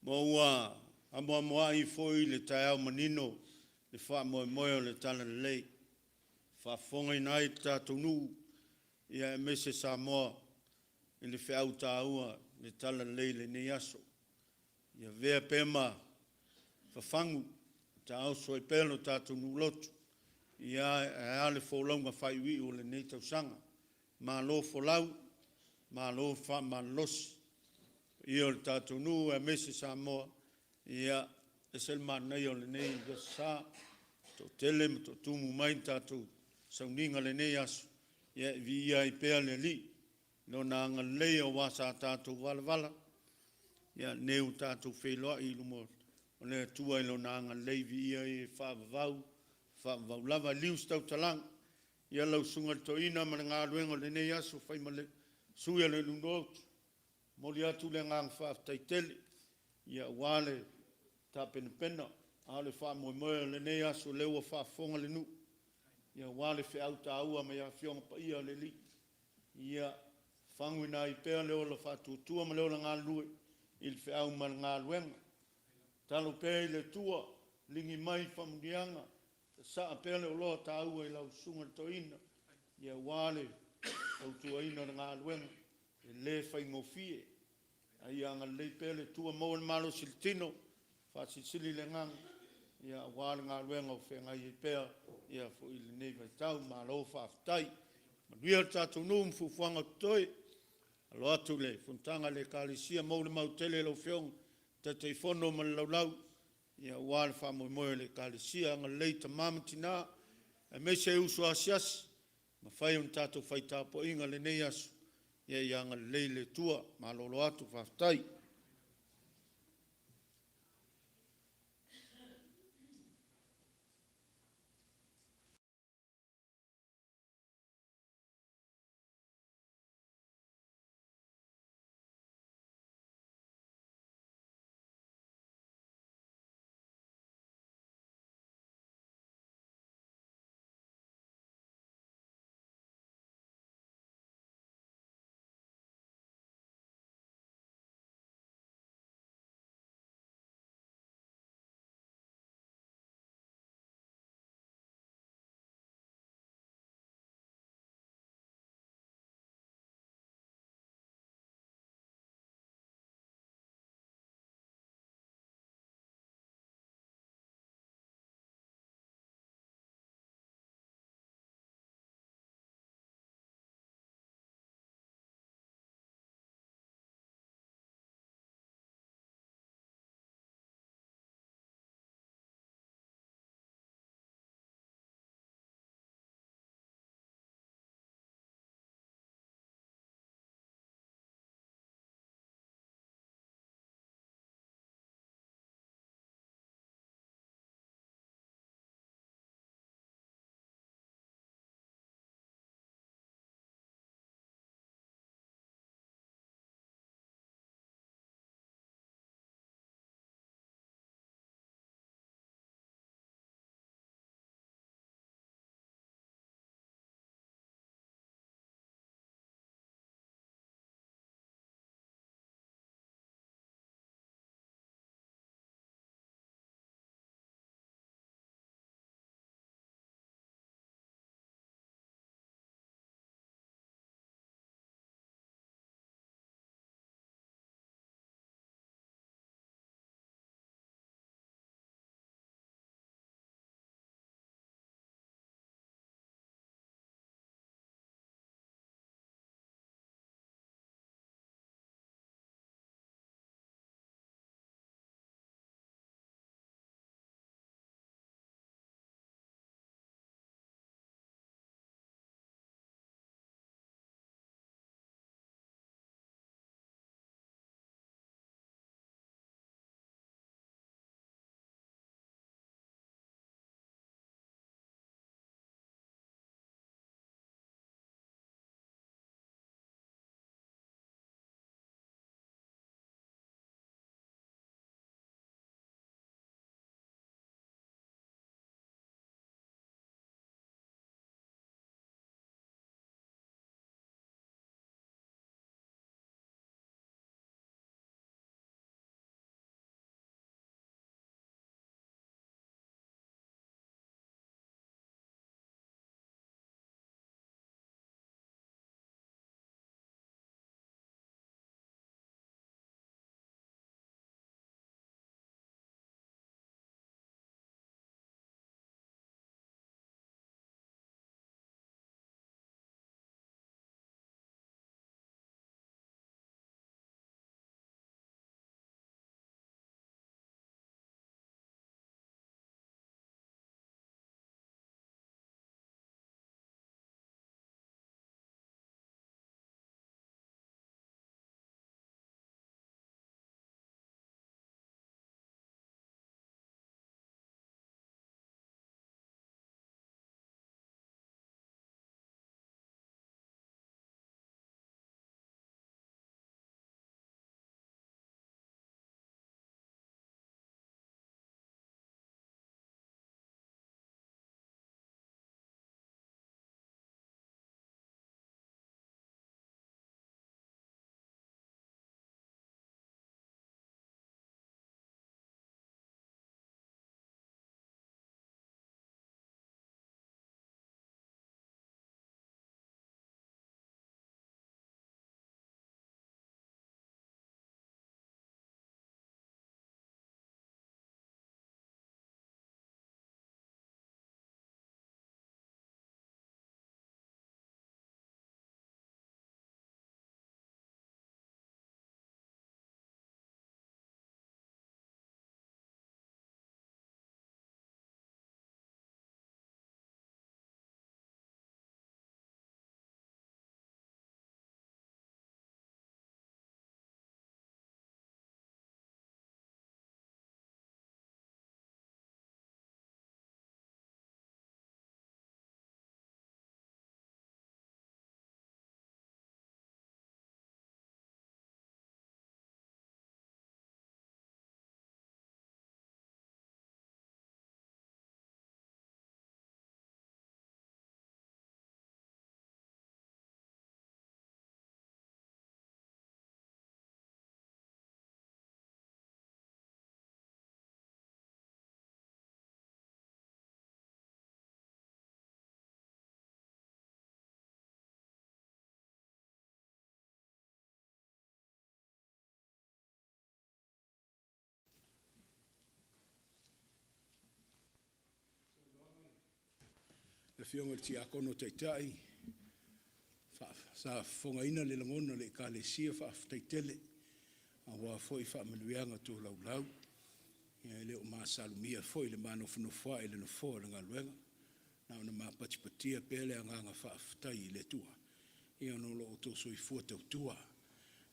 Speaker 3: ma ua amoamoai foi le taeao manino le faamoemoe o le Talalelei, e faafofogaina ai le tatou nuu, ia aemaise Samoa i le feau taua le Talalelei i lenei aso. Ia avea pea ma fafagu, taoso ai pea lo tatou nuu lotu, ia ae a le folauga faaiuiu o lenei tausaga. Malo folau, malo faamalolosi. Paia o le tatou nuu aemaise Samoa, ia, ese le manaia o lenei Aso Sa, toatele ma toatumu mai le tatou sauniga i lenei aso, ia e viia ai pea le Alii i Lona agalelei aua sa tatou valavala, ia lenei ua tatou feiloai i luma o le Atua i Lona agalelei, viia Ia e faavavau, faavavau lava. Liliu se tautalaga, ia lau Susuga i le Toeaina ma le galuega o lenei aso, fai ma le sui o le Luluautu, momoli atu le agaga faafetai tele, ia aua le tapenapena, a o le faamoemoe o lenei aso, lea ua faafofoga le nuu, ia aua le feau taua mai Afioga Paia a le Alii. Ia fafaguina ai pea le ola faatuatua ma le ola galulue i le feau ma le galuega. Tatalo pea i le Atua, ligi mai faamanuiaga, sasaa pea le oloa taua i lau Susuga i le Toeaina, ia aua le tautuaina o le galuega, e le faigofie. A ia agalelei pea le Atua, maua le malosi i le tino, faasilisili le agaga, ia aua le galuega o feagai ai pea ia foi i lenei vaitau. Malo faafetai. Manuia le tatou nuu ma fuafuaga o totoe. Alo atu le fonotaga a le Ekalesia, maua le mautele e lau Afioga i le Taitaifono ma le laulau, ia aua le faamoemoe o le Ekalesia. Agalelei i tama ma tina, aemaise uso asiasi, mafai ona tatou fai tapuaiga i lenei aso, ia ia agalelei le Atua. Malolo atu, faafetai.
Speaker 2: Le Afioga i le Tiakono Taitai, sa fofogaina le lagona o le Ekalesia, faafetai tele aua foi faamanuiaga tolaulau. Ia e le o masalomia foi le manofonofoa'i i le nofoa o le galuega, na ona mapatipatia pea le agaga faafetai i le Atua ona o lo outou soifua tautua,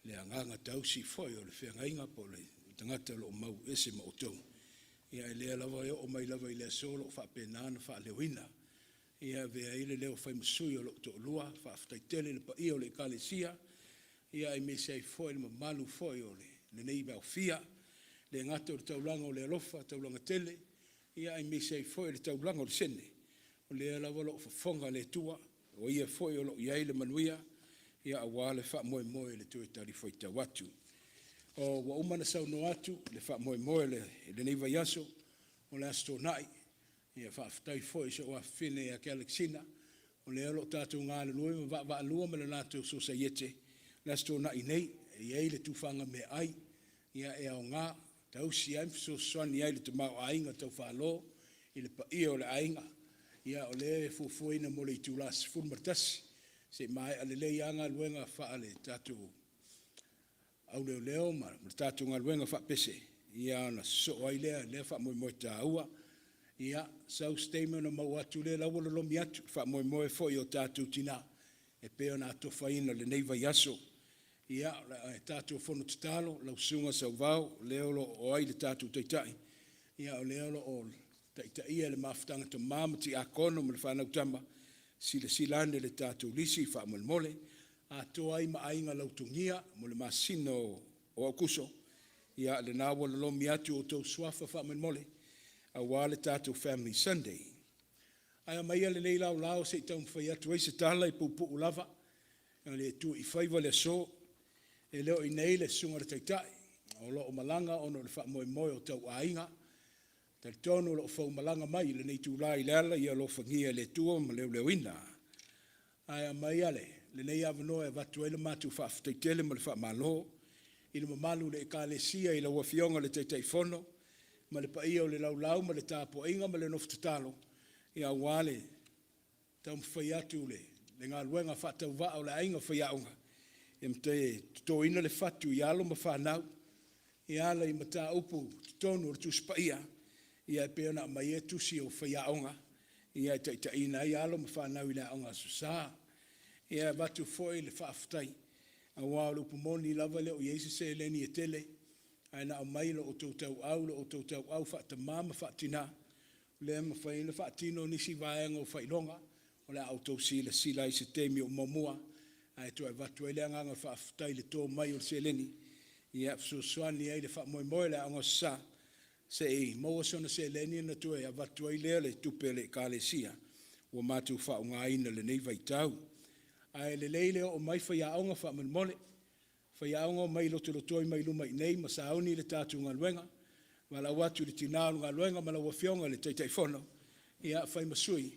Speaker 2: le agaga tausi foi o le feagaiga po o le tagata o lo o mau ese ma outou, ae o lea lava e oo mai lava i le aso o lo o faapena ona faaleoina. Ia e avea ai le leo e fai ma sui o lou toalua, faafetai tele i le paia o le Ekalesia, aemaise ai foi le mamalu foi o lenei aofia, e le gata o le taulaga o le alofa, taulaga tele, aemaise ai foi o le taulaga o le sene, o lea lava o lo o fofoga le Atua, o Ia foi o lo o i ai le manuia aua le faamoemoe i le toe talifuaitau atu. Ua uma ona saunoa atu i le faamoemoe i lenei vaiaso, o le Aso Toonai. Faafetai foi i si ou afafine ia Alexina, o lea o lo o tatou galulue ma vaavaalua ma le latou Sosaiete i le Aso Toonai nei e i ai le tufaga meaai e aoga e tausi ai ma fesoasoani ai i le tamaoaiga tau falo i le paia o le aiga. O lea e fuafuaina mo le itula e 11:00 se i maea lelei lava galuega faale tatou au leoleo ma le tatou galuega faapese, ona sosoo ai lea i lea faamoemoe taua. Ia, sau se taimi ona maua atu lea, o la e ua lolomi atu le faamoemoe foi o tatou tina e pei ona atofaina i lenei vaiaso. Ia, o le tatou fono tatalo, lau Susuga Sauvao lea o lo o auai le tatou Taitai, o lea o lo o taitaia le mafutaga a tama ma tiakono ma le fanau tama, silasila ane i le tatou lisi faamolemole, atoa ai ma aiga lautogia mo le masina o Aokuso. Ia lena ua lolomi atu outou suafa faamolemole aua le tatou Family Sunday. Ae aumaia lenei laolao se i taumafai atu ai se tala e puupuu lava, e tua i faiva le aso. E le o i inei le Susuga i le Taitai, o lo o malaga ona o le faamoemoe o tau aiga. E talitonu o lo o fau malaga mai i lenei itula i Leala, ia alofagia e le Atua ma leoleoina. Ae aumaia lenei avanoa e avatu ai le matou faafetai tele ma le faamalo i le mamalu o le Ekalesia i lau Afioga i le Taitaifono ma le paia o le laulau ma le tapuaiga ma le nofo tatalo aua le taumafai atu o le galuega faatauvaa o le Aiga Faiaoga e totoina le fatu i alo ma fanau e ala i mataupu i totonu o le Tusi Paia e pei ona aumai ai tusi o faiaoga e taitaiina ai alo ma fanau i le aoga Aso Sa. E avatu foi le faafetai, aua o le upu moni lava e le o i ai se seleni e tele, ae na aumai lo outou tauau, lo outou tauau faa-tama ma faa-tina, lea e mafai ai ona faatino nisi vaega o faailoga o le a outou silasila ai i se taimi o muamua. Ae toe avatu ai le agaga faafetai i le to mai o le seleni e fesoasoani ai i le faamoemoe o le Aoga Aso Sa, se i maua sona seleni ona toe avatu ai lea o le tupe a le Ekalesia ua matou faaaogaina i lenei vaitau. Ae lelei le oo mai faiaoga faamolemole. Faiaoga, omai e lotolotoi mai luma i inei ma sauni le tatou galuega. E valaau atu i le tina o le galuega ma lau Afioga i le Taitaifono, ia fai ma sui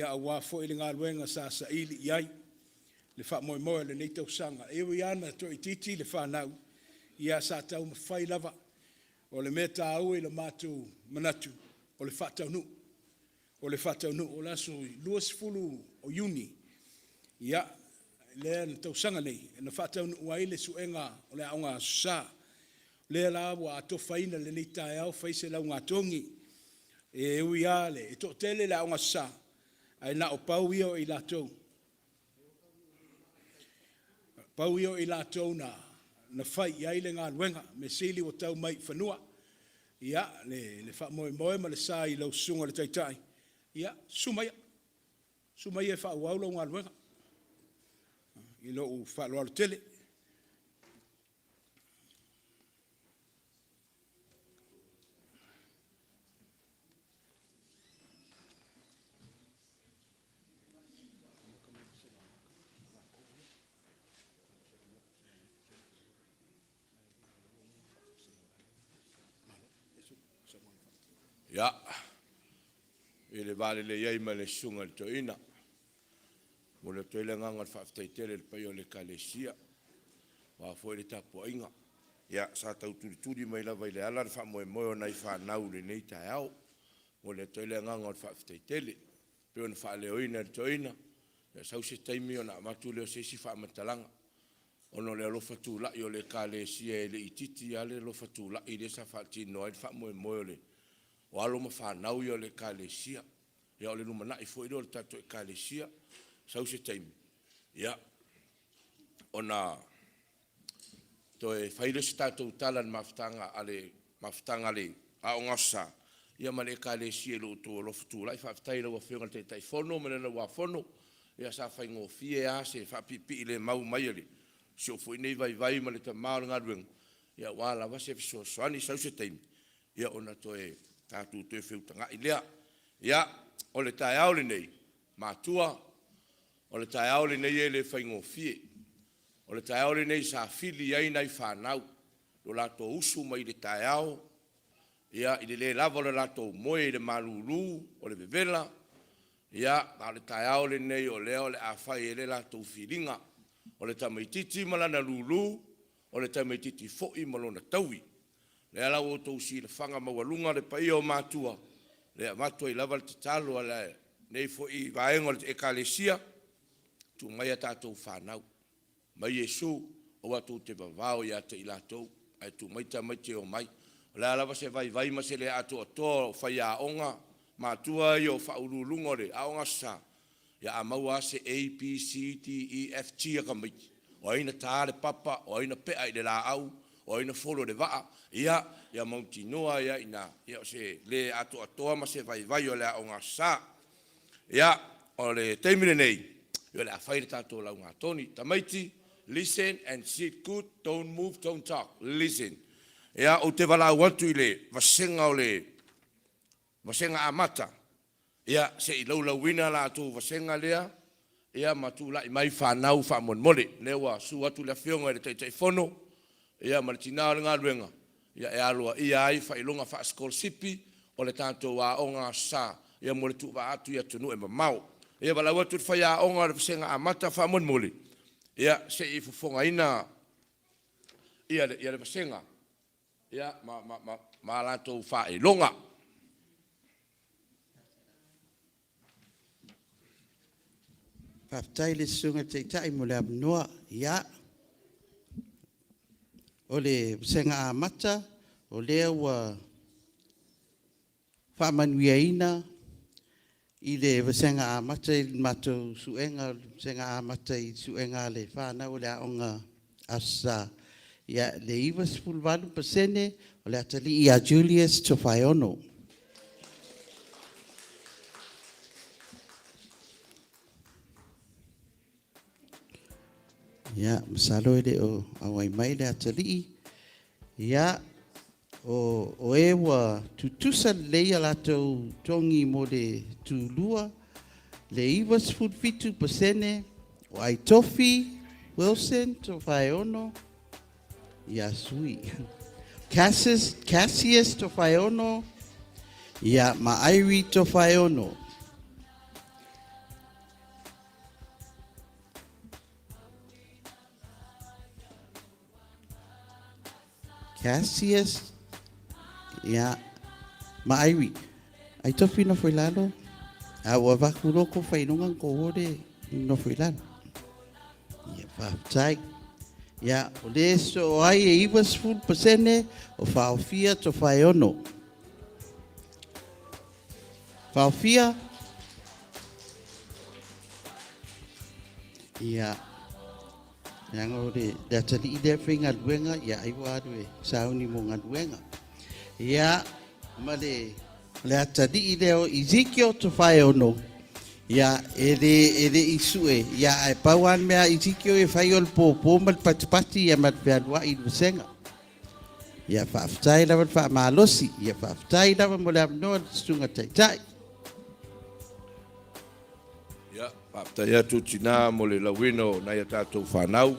Speaker 2: aua foi le galuega sa saili i ai le faamoemoe o lenei tausaga. E ui lava ina toaitiiti le fanau, ia sa taumafai lava. O le mea taua i le matou manatu, o le faataunuu, o le faataunuu. O le aso 20 o Iuni i le tausaga nei na faataunuu ai le suega o le Aoga Aso Sa. O lea la ua atofaina i lenei taeao fai se laugatogi. E ui lava e toatele le Aoga Aso Sa, ae na o pau ia o i latou na fai i ai le galuega. Mea sili ua tau mai i fanua le faamoemoe ma le sa i lau Susuga i le Taitai, ia, susu maia, susu maia e faaauau lau galuega. I lou faaaloalo tele.
Speaker 3: Ia, i le va lelei ai ma le susuga i le toeaina, e momoli atu ai le agaga o le faafetai tele i le paia o le Ekalesia aua foi le tapuaiga. Ia, sa tau tulituli mai lava i le ala le faamoemoe o nai fanau i lenei taeao. E momoli atu ai le agaga o le faafetai tele. Pei ona faaleoina e le toeaina, ia sau se taimi ona avatu lea o se isi faamatalaga, ona o le alofa tulai o le Ekalesia, e le itiiti lava le alofa tulai lea sa faatino ai le faamoemoe o alo ma fanau ia o le Ekalesia. Ia o le lumanai foi lea o le tatou Ekalesia. Sau se taimi ia ona toe fai lea o se tatou tala i le mafutaga a le Aoga Aso Sa ma le Ekalesia i lo outou alofa tulai. Faafetai i lau Afioga i le Taitaifono ma le Laulau-a-Fono, sa faigofie lava se faapipii le mau mai a si ou foi nei vaivai ma le tama o le galuega aua lava se fesoasoani. Sau se taimi ona toe tatou toe feutagai lea. Ia, o le taeao lenei, matua, o le taeao lenei e le faigofie. O le taeao lenei sa fili ai nai fanau, lo latou usu mai i le taeao i le le lava o le latou moe i le malulu o le vevela, a o le taeao lenei o lea o le a fai ai le latou filiga. O le tamaitiiti ma lana lulu, o le tamaitiiti foi ma lona taui. O lea la ua outou silafaga maualuga le paia o matua, e avatu ai lava le tatalo a lenei foi vaega o le Ekalesia, tuu mai a tatou fanau, mai Iesu aua tou te vavao ia te i latou, ae tuu mai tamaiti e omai. O le a lava se vaivai ma se le atoatoa o faiaoga, matua ia o faauluuluga o le Aoga Aso Sa, ia a maua lava se A, B, C, D, E, F, G a tamaiti, o ai na ta le papa, o ai na pea i le laau, o ai na folo i le vaa, ia mautinoa ai lava i ina o se le atoatoa ma se vaivai o le Aoga Aso Sa. Ia, o le taimi lenei, o le a fai le tatou laugatoni. Tamaiti, listen and sit good, don't move, don't talk, listen. Ia, ou te valaau atu i le vasega o le Vasega Amata se i laulauina la outou vasega lea ma tulai mai fanau faamolemole. O lea ua susu atu le Afioga i le Taitaifono ma le Tina o le Galuega e aloaia ai faailoga faasikolasipi o le tatou Aoga Aso Sa mo le tuuvaa atu i atunuu e mamao. Ia, e valaau atu i le faiaoga o le Vasega Amata faamolemole, se i fofogaina le vasega ma a latou faailoga.
Speaker 1: Faafetai i le Susuga i le Taitai mo le avanoa. Ia, o le Vasega Amata o lea ua faamanuiaina i le Vasega Amata i le matou suega o le Vasega Amata i suega a le fanau o le Aoga Aso Sa, le 98% o le atalii ia Julius Tofaeono. Ia, masalo e le o auai mai le atalii. Ia, o e ua tutusa lelei a latou togi mo le tulua, le 97% o Aitofi Wilson Tofaeono, ia sui. Cassius, Cassius Tofaeono, ia ma Irie Tofaeono. Cassius, ia, ma Irie. Ai tofi nofo i lalo. A ua vaku loa ko whaironga ko ore nofo i lalo. Ia, faafetai. Ia, o le so ai e 90% o Whaofia to Whaeono. Whaofia? Ia, leaga o le, le atalii lea faigaluega, ia ai ua alu e sauni mo galuega. Ia, ma le, le atalii lea o Ezekiel Tofaeono, ia, e le, e le i sue, ia, ae pau lava le mea a Ezekiel e fai o le pōpō ma le patipati, ia ma le fealuai i le vasega. Ia, faafetai lava le faamalosi, ia, faafetai lava mo le avanoa le Susuga Taitai.
Speaker 3: Ia, faafetai atu tina mo le lauina o nai a tatou fanau.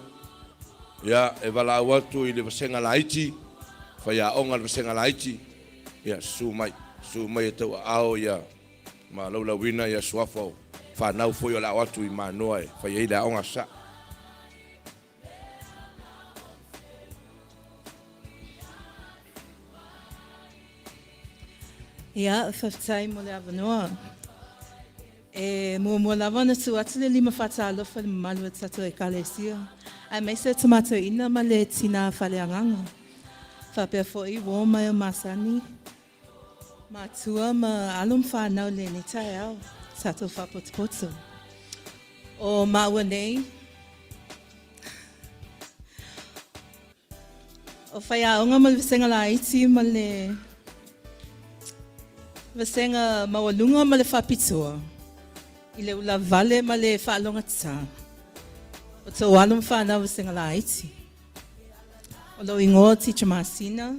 Speaker 3: Ia, e valaau atu i le vasega laiti, faiaoga le vasega laiti, ia, susu mai, susu mai e tauaao ia ma laulauina ia suafa o fanau foi o le a o atu i Manoa e fai ai le aoga sa.
Speaker 4: Ia, faafetai mo le avanoa. E muamua lava ona tuu atu le lima faatalofa i le mamalu o le tatou Ekalesia, aemaise o Tama Toeaina ma le Tina Faaleagaga. Faapea foi uo ma e masani, matua ma alo ma fanau i lenei taeao, tatou faapotopoto. O maua nei, O faiaoga ma le vasega laiti ma le vasega maualuga ma le faapitoa i le ulavale ma le faalogatā o tou alo ma fanau vasega laiti. O lou igoa o Teacher Masina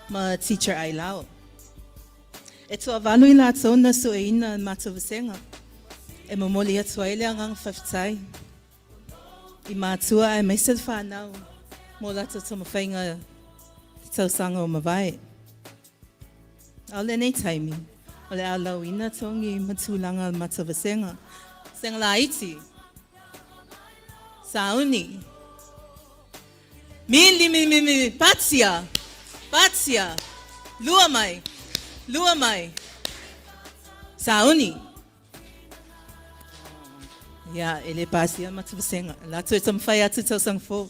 Speaker 4: ma Teacher Ailao. E toavalu i latou na sueina e le matou vasega e momoli atu ai le agaga faafetai i matua aemaise le fanau mo latou taumafaiga i tausaga ua mavae. A o lenei taimi, o le a lauina togi ma tulaga o le matou vasega. Vasega laiti, sauni, mili mili mili mili, patia, patia, lua mai, lua mai, sauni. Ia, e le pasia le matou vasega. O le a toe taumafai atu i le tausaga fou.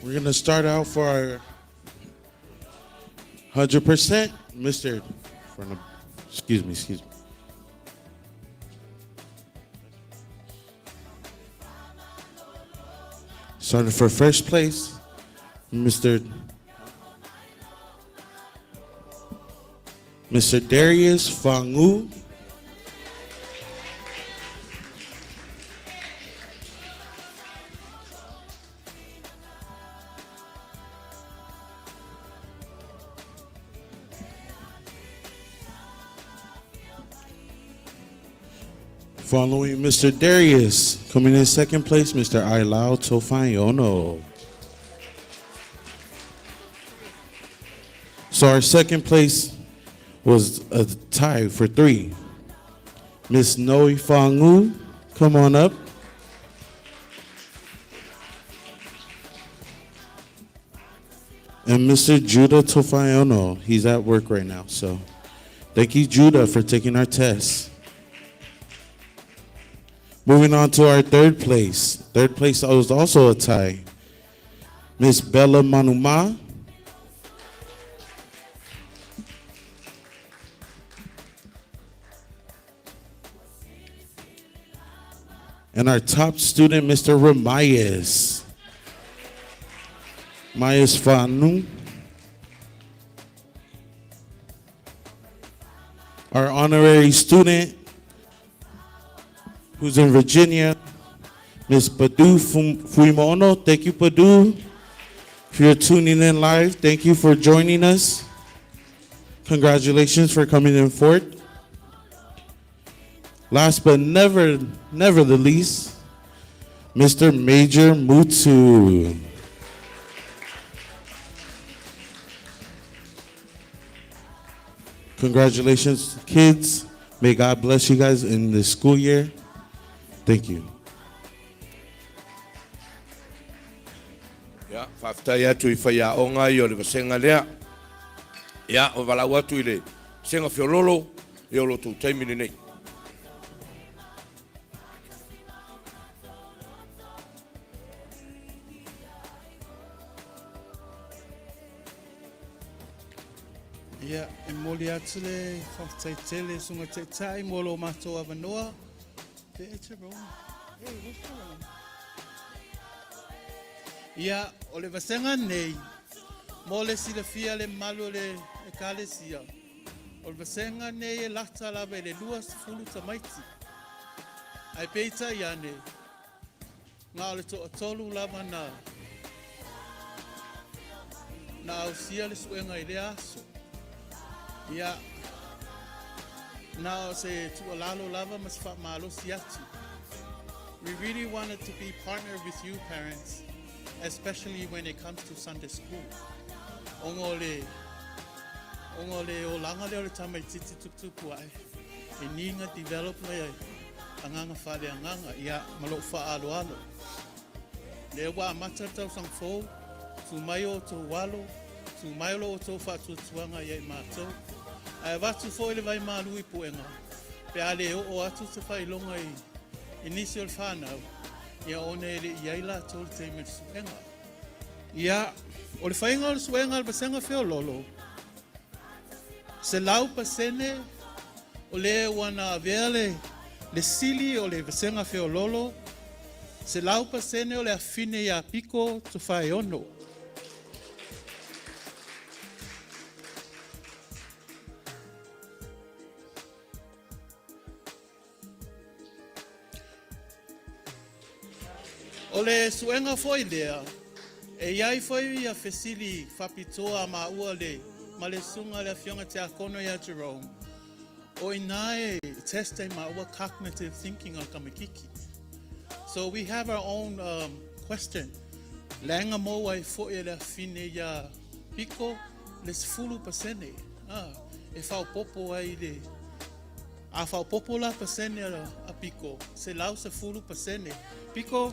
Speaker 1: We're going to start out for our 100%, Mr. Front of, excuse me, excuse me. Starting for first place, Mr. Mr. Darius Fangu. Following Mr. Darius, coming in second place, Mr. Ailao Tofaeono. So our second place was a tie for three. Miss Noe Fangu, come on up. And Mr. Judah Tofaeono, he's at work right now. So thank you, Judah, for taking our test. Moving on to our third place. Third place was also a tie. Miss Bella Manuma. And our top student, Mr. Ramayas. Mayas Fanu. Our honorary student, who's in Virginia, Miss Badu Fuimono. Thank you, Badu. If you're tuning in live, thank you for joining us. Congratulations for coming in fourth. Last but never, never the least, Mr. Major Mutu. Congratulations, kids. May God bless you guys in this school year. Thank you.
Speaker 5: Ia, faafetai atu i faiaoga ia o le vasega lea. Ia, ua valaau atu i le vasega feololo, ia o lo outou taimi lenei.
Speaker 6: Ia, e momoli atu le faafetai tele i Susuga Taitai mo lo matou avanoa. Te e Jerome. Hey, where's Jerome? Ia, o le vasega nei, mo le silafia le mamalu o le Ekalesia, o le vasega nei e lata lava i le 20 tamaiti. Ae peitai ane, Na o le toatolu lava na na ausia le suega i lea aso. Ia, na o se tuualalo lava ma se faamalosi atu. We really wanted to be partner with you parents, especially when it comes to Sunday school. Ona o le, ona o le olaga lea o le tamaititi tuputupu ae, e niga develop mai ai. Agaga faaleagaga, ia, ma lou faaaloalo. Lea ua amata le tausaga fou, tu mai o outou alo, tu mai lo outou faatuatuaga ia i matou. Ae avatu foi le vai malu i puega, pe a le oo atu se faailoga i, i nisi o le fanau, ia ona e le i ai latou i le taimi o le suega. Ia, o le faiga o le suega a le Vasega Feololo, 100% o le ua na avea le, le sili o le Vasega Feololo, 100% o le afine ia Piko Tofaeono. O le suega foi lea, e i ai foi ia fesili faapitoa a maua le, ma le susuga le Afioga Tiakono ia Jerome, o ina e test ai maua cognitive thinking o le tamaititi. So we have our own question. Leaga maua ai foi e le afine ia Piko le 10% e faaopoopo ai le a faaopoopo la pasene a Piko, 110%. Piko,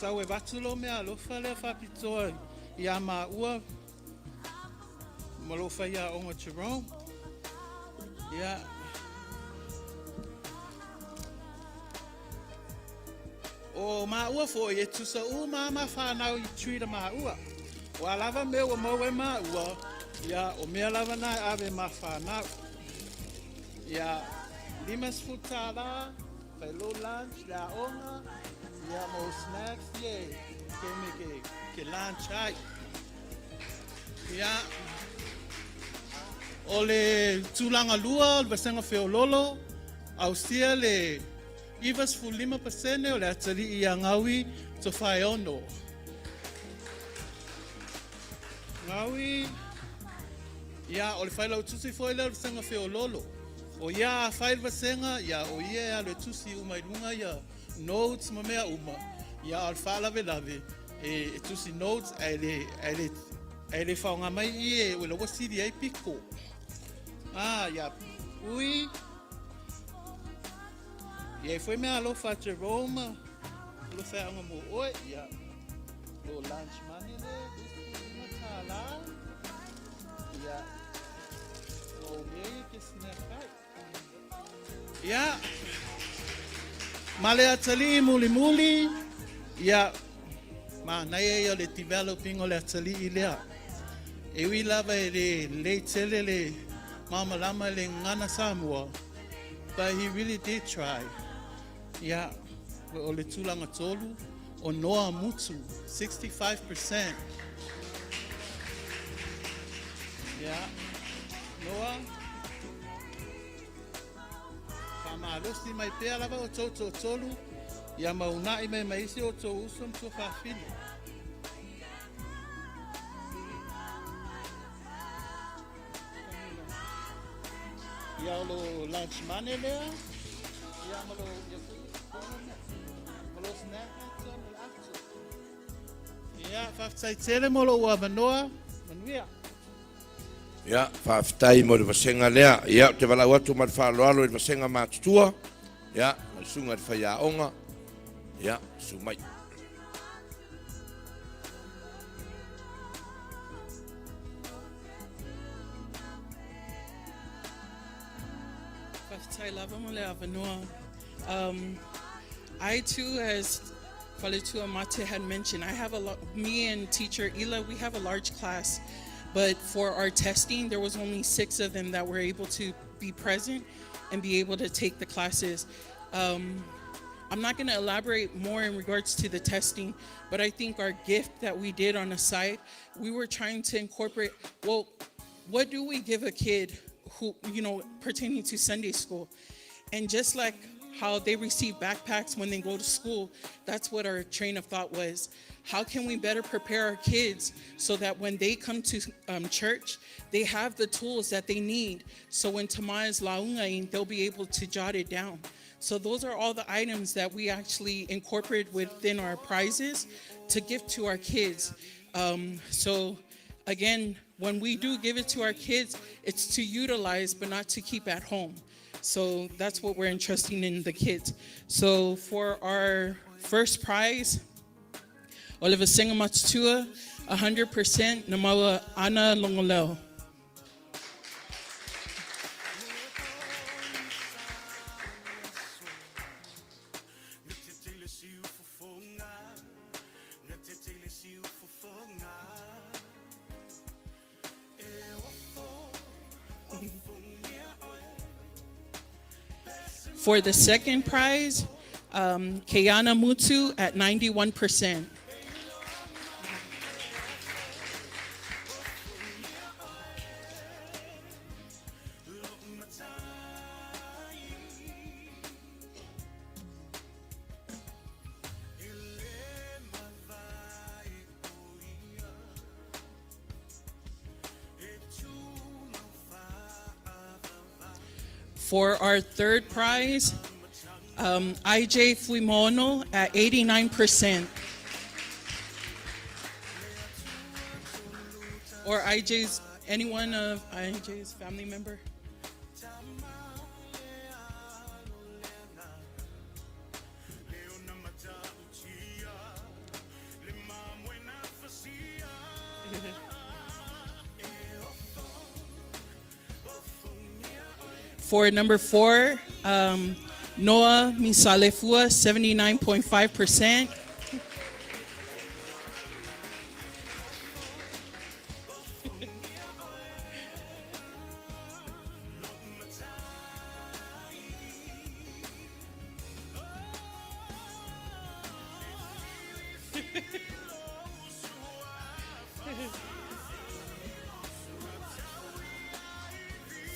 Speaker 6: sau e avatu lou meaalofa lea faapitoa ia maua ma lou faiaoga Jerome. Ia. O maua foi e tusa uma ma whanau i treat maua. O a lava mea ua maua e maua, ia o mea lava na e ave ma whanau. Ia, $50, fai lo lunch, le aoga, ia mo snacks, ia ke me ke, ke lunch ai. Ia, o le tulaga lua o le vasega feololo, ausia le 95% o le atalii ia Gaui Tofaeono. Gaui, ia, o le failautusi foi lea o le vasega feololo. O ia a fai le vasega, ia, o ia e alu e tusi uma i luga ia notes ma mea uma. Ia, o le faalavelave, e tusi notes ae le, ae le, ae le faaaoga mai i e ua ua sili ai piko. Ah, ia, ui, ia i foi mea alofa Jerome, alofa e aoga mo oe, ia, lo lunch money le, $25, ia, o mea ia ke snack ai. Ia, ma le atalii mulimuli, ia, manaia ia o le developing o le atalii lea. E ui lava e le lelei tele le malamalama i le gagana Samoa, but he really did try. Ia, o le tulaga tolu, o Noa Mutu, 65%. Ia, Noa, faamalosi mai pea lava o tou toatolu, ia ma uunai mai ma isi o outou uso ma tuafafine. Ia o lo lunch money lea, ia ma lo, ia foi, ma lo snack tonu le ato. Ia, faafetai tele mo lou avanoa, manuia.
Speaker 5: Ia, faafetai mo le vasega lea. Ia, ou te valaau atu ma le faaaloalo i le vasega matutua. Ia, ma le susuga i le faiaoga. Ia, susu mai.
Speaker 7: Faafetai lava mo le avanoa. I too, as Faletua Mate had mentioned, I have a lot, me and teacher Ila, we have a large class, but for our testing, there was only 6 of them that were able to be present and be able to take the classes. I'm not going to elaborate more in regards to the testing, but I think our gift that we did on the side, we were trying to incorporate, well, what do we give a kid who, pertaining to Sunday school? And just like how they receive backpacks when they go to school, that's what our train of thought was. How can we better prepare our kids so that when they come to church, they have the tools that they need, so when Tama is lauga, they'll be able to jot it down. So those are all the items that we actually incorporate within our prizes to give to our kids. So again, when we do give it to our kids, it's to utilize, but not to keep at home. So that's what we're entrusting in the kids. So for our first prize, Oliver Singamatua, 100% Namaua Ana Longoleo. For the second prize, Kayana Mutu at 91%. For our third prize, IJ Fuimono at 89%. Or IJ's, anyone of IJ's family member? For number 4, Noah Misalefua, 79.5%.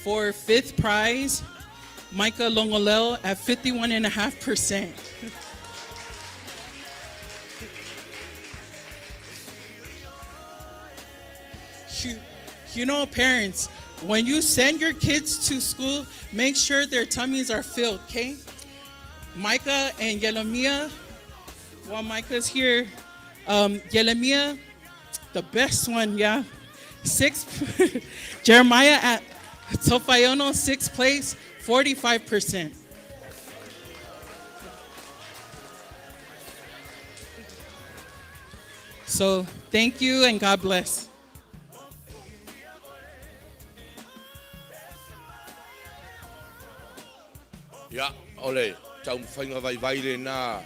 Speaker 7: For fifth prize, Micah Longolel at 51.5%. You know, parents, when you send your kids to school, make sure their tummies are filled, okay? Micah and Yelamia, while Micah's here, Yelamia, the best one, yeah. 6, Jeremiah at Tofayono, 6th place, 45%. So thank you and God bless.
Speaker 5: Ia, o le taumafaiga vaivai lena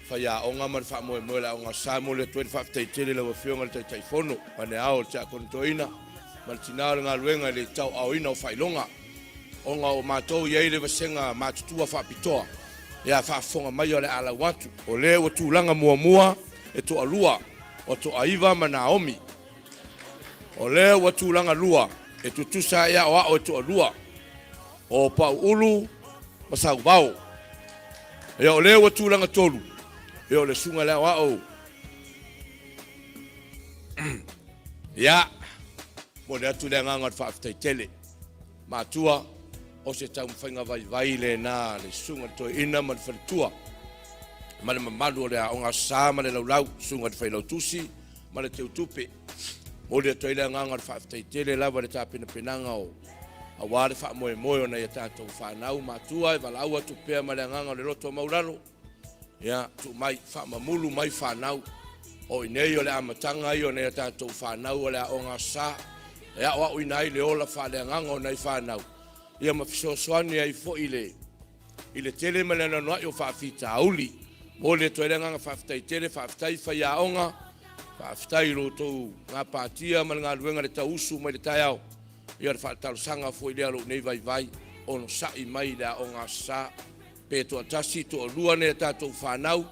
Speaker 5: faiaoga ma le faamoemoe o le Aoga Sa. Momoli atu ai le faafetai tele i lau Afioga i le Taitaifono, Pane Ao o le Tiakono Toeaina ma le Tina o le Galuega i le tauaaoina o faailoga. Ona o matou e i ai le vasega matutua faapitoa, ia faafofoga mai o le a lau atu. O lea ua tulaga muamua e toalua o Toaiva ma Naomi. O lea ua tulaga lua e tutusa ai aoao e toalua o Pauulu ma Sauvao. Ia o lea ua tulaga tolu, ia o le susuga i le aoao. Ia, momoli atu le agaga o le faafetai tele. Matua, o se taumafaiga vaivai lena a le susuga i le toeaina ma le faletua ma le mamalu o le Aoga Aso Sa ma le Laulau, susuga i le Failautusi ma le Teutupe. Momoli atu ai le agaga o le faafetai tele lava i le tapenapenaga o aua le faamoemoe o nai a tatou fanau matua e valaau atu pea ma le agaga o le loto maulalo. Ia, tuu mai, faamamulu mai fanau. O i nei o le amataga ia o nai a tatou fanau o le Aoga Aso Sa e aoaoina ai le ola faaleagaga o nai fanau, ia ma fesoasoani ai foi i le tele ma le anoanoai o faafitauli. Momoli atu ai le agaga faafetai tele, faafetai faiaoga, faafetai i lo outou gapatia ma le galuega i le tauusu mai le taeao. Ia o le faatalosaga foi lea a lou nei vaivai, onosai mai i le Aoga Aso Sa, pe toatasi, toalua nai a tatou fanau,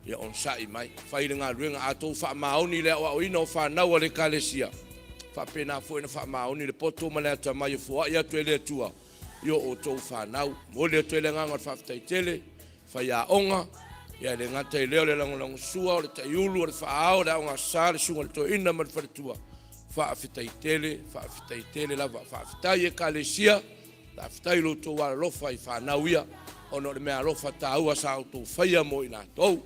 Speaker 5: ia onosai mai, fai le galuega. A outou faamaoni i le aoaoina o fanau a le Ekalesia, faapena foi ona faamaoni le poto ma le atamai e foai atu e le Atua i o outou fanau. Momoli atu ai le agaga o le faafetai tele, faiaoga, ia e le gata i lea o le lagolagosua, o le taiulu, o le faaao, o le Aoga Aso Sa, le susuga i le toeaina ma le faletua. Faafetai tele, faafetai tele lava. Faafetai Ekalesia, faafetai i lo outou alolofa i fanau ia, ona o le meaalofa taua sa outou faia mo i latou.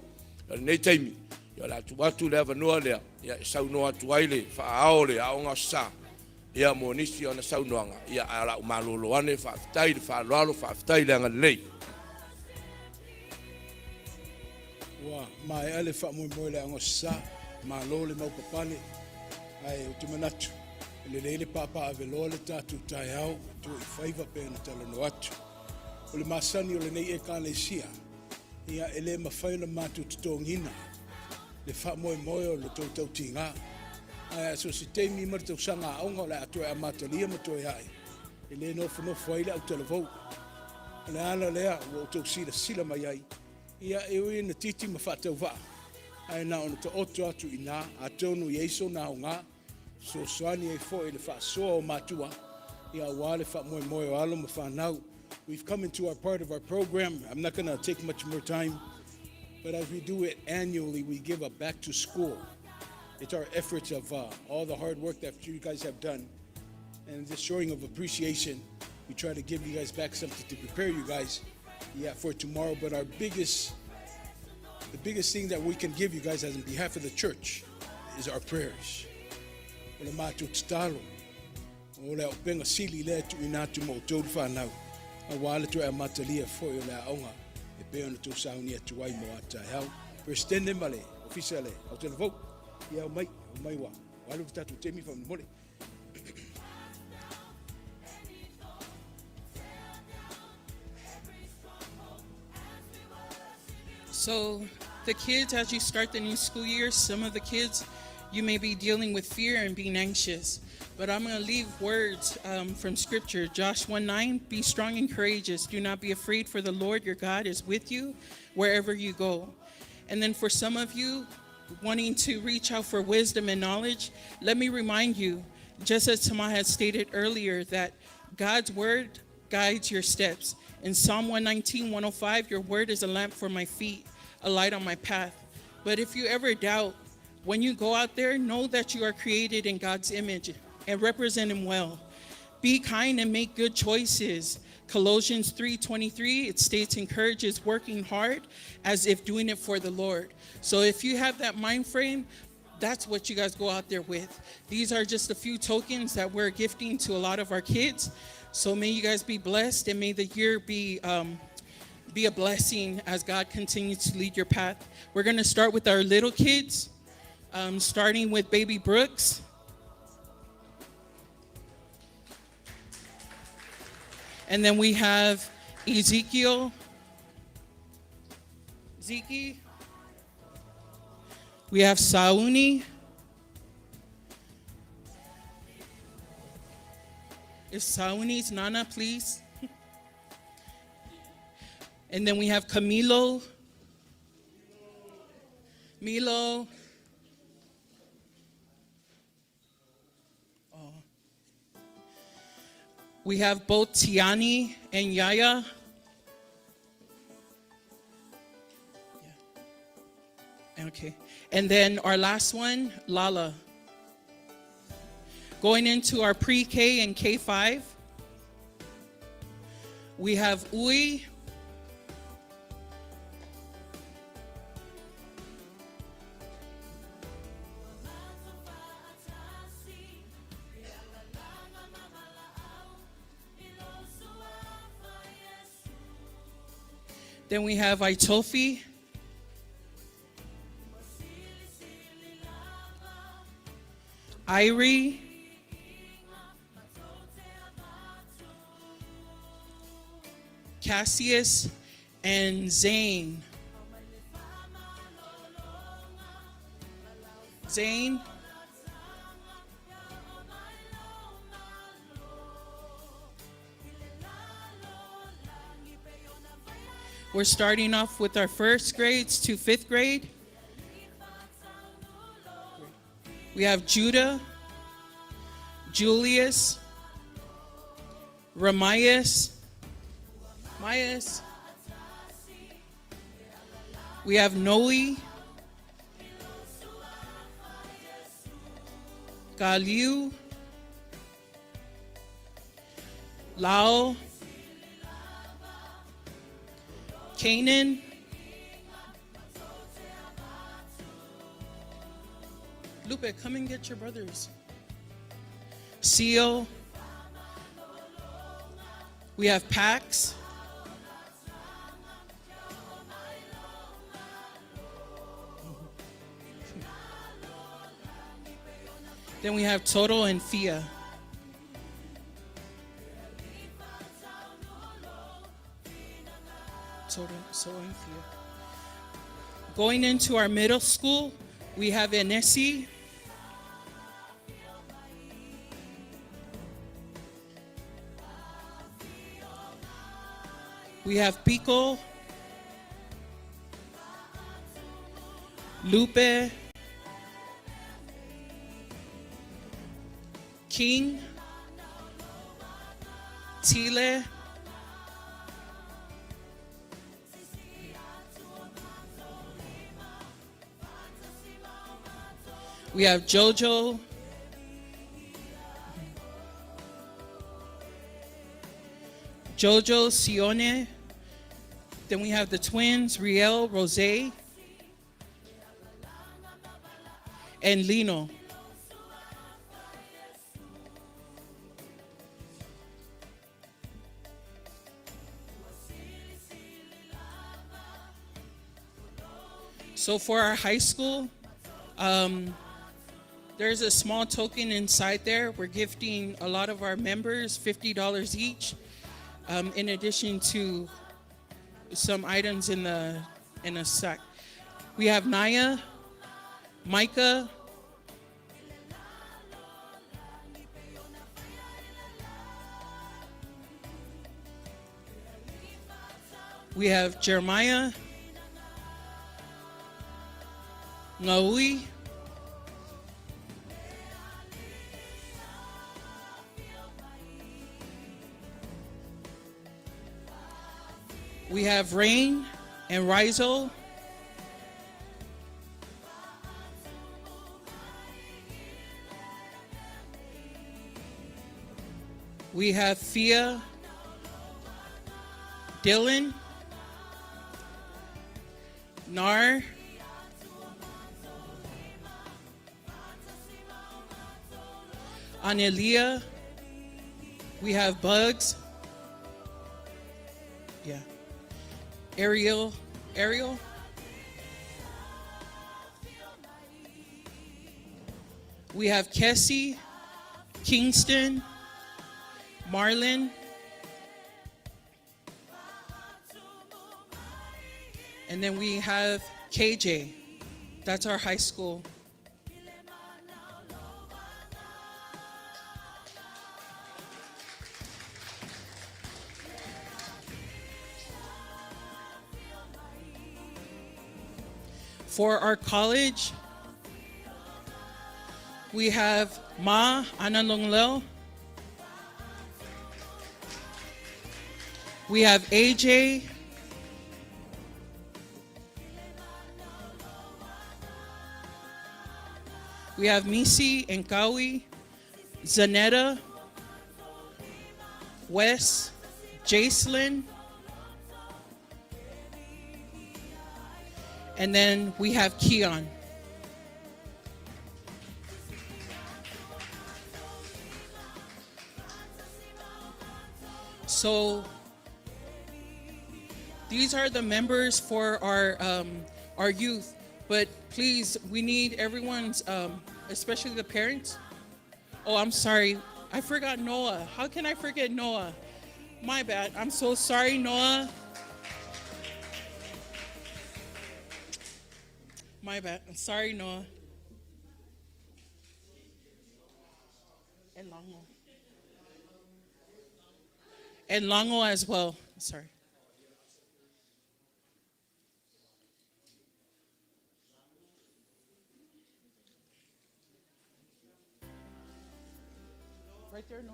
Speaker 5: O lenei taimi, ia o le a tuu atu le avanoa lea, ia e saunoa atu ai le faaao o le Aoga Aso Sa. Ia, mo nisi o ana saunoaga, ia, ae o le a ou malolo ane, faafetai i le faaaloalo, faafetai le agalelei.
Speaker 2: Ua maea le faamoemoe i le aoga sasa, malo le maupapale, ae ou te manatu, e lelei le paapaaveloa le tatou taeao, tuuaifaiva pei ona talanoa atu. O le masani o lenei Ekalesia, ia e le mafai ona matou totogiina le faamoemoe o le tou tautiga. Ae so o se taimi ma le tausaga aoga o le a toe amatalia ma toe ae, e le nofonofo ai le autalavou. O le ala lea ua outou silasila mai ai, ia e ui ina titi ma faatauvaa, ae na ona taoto atu i ina, atonu e i ai sona aoga, fesoasoani ai foi i le faasoa o matua, ia aua le faamoemoe o alo ma fanau. We've come into our part of our program. I'm not going to take much more time, but as we do it annually, we give a back to school. It's our efforts of all the hard work that you guys have done and this showing of appreciation. We try to give you guys back something to prepare you guys, yeah, for tomorrow. But our biggest, the biggest thing that we can give you guys as on behalf of the church is our prayers. O le matou tatalo, o le auupega sili lea e tuuina atu mo outou le fanau, aua le toe amatalia foi o le aoga e pei ona outou sauni atu ai mo a taeao. Peresetene ma le Ofisa le Autalavou, ia omai, omai ua alu le tatou taimi faamolemole.
Speaker 7: So, the kids, as you start the new school year, some of the kids, you may be dealing with fear and being anxious. But I'm going to leave words from Scripture. Josh 1:9, be strong and courageous. Do not be afraid, for the Lord your God is with you wherever you go. And then for some of you wanting to reach out for wisdom and knowledge, let me remind you, just as Tama had stated earlier, that God's word guides your steps. In Psalm 119, 105, your word is a lamp for my feet, a light on my path. But if you ever doubt, when you go out there, know that you are created in God's image and represent him well. Be kind and make good choices. Colossians 3:23 it states encourages working hard as if doing it for the Lord. So if you have that mind frame, that's what you guys go out there with. These are just a few tokens that we're gifting to a lot of our kids. So may you guys be blessed and may the year be a blessing as God continues to lead your path. We're going to start with our little kids, starting with baby Brooks. And then we have Ezekiel, Zeke. We have Sauni. If Sauni's Nana, please. And then we have Camilo. Milo. Oh. We have both Tiani and Yaya. Yeah. Okay. And then our last one, Lala. Going into our pre K and K5, we have Ui. Then we have Itofi. Irie. Cassius, and Zane. Zane. We're starting off with our first grades to fifth grade. We have Judah, Julius, Ramias, Mayas. We have Noe, Galiu, Lao, Canaan, Lupe, come and get your brothers. Seal. We have Pax. Then we have Total and Fia. Total, so and Fia. Going into our middle school, we have Enesi. We have Pico, Lupe, King, Tile, We have Jojo. Jojo Sione. Then we have the twins, Riel, Rose, and Lino. So for our high school, there's a small token inside there. We're gifting a lot of our members $50 each, in addition to some items in the in a sack. We have Naya, Micah, we have Jeremiah, Ngaui, We have Rain and Rizo. We have Fia, Dylan, Nar, Anelia. We have Bugs. Yeah. Ariel, Ariel. We have Kessie, Kingston, Marlon, and then we have KJ. That's our high school. For our college, we have Ma Analongleo. We have AJ. We have Misi and Kawi, Zanetta, Wes, Jacelyn, and then we have Keon. So these are the members for our youth. But please, we need everyone's, especially the parents. Oh, I'm sorry. I forgot Noah. How can I forget Noah? My bad. I'm so sorry, Noah. My bad. I'm sorry, Noah. And Longo. And Longo as well. Sorry. Right there, no.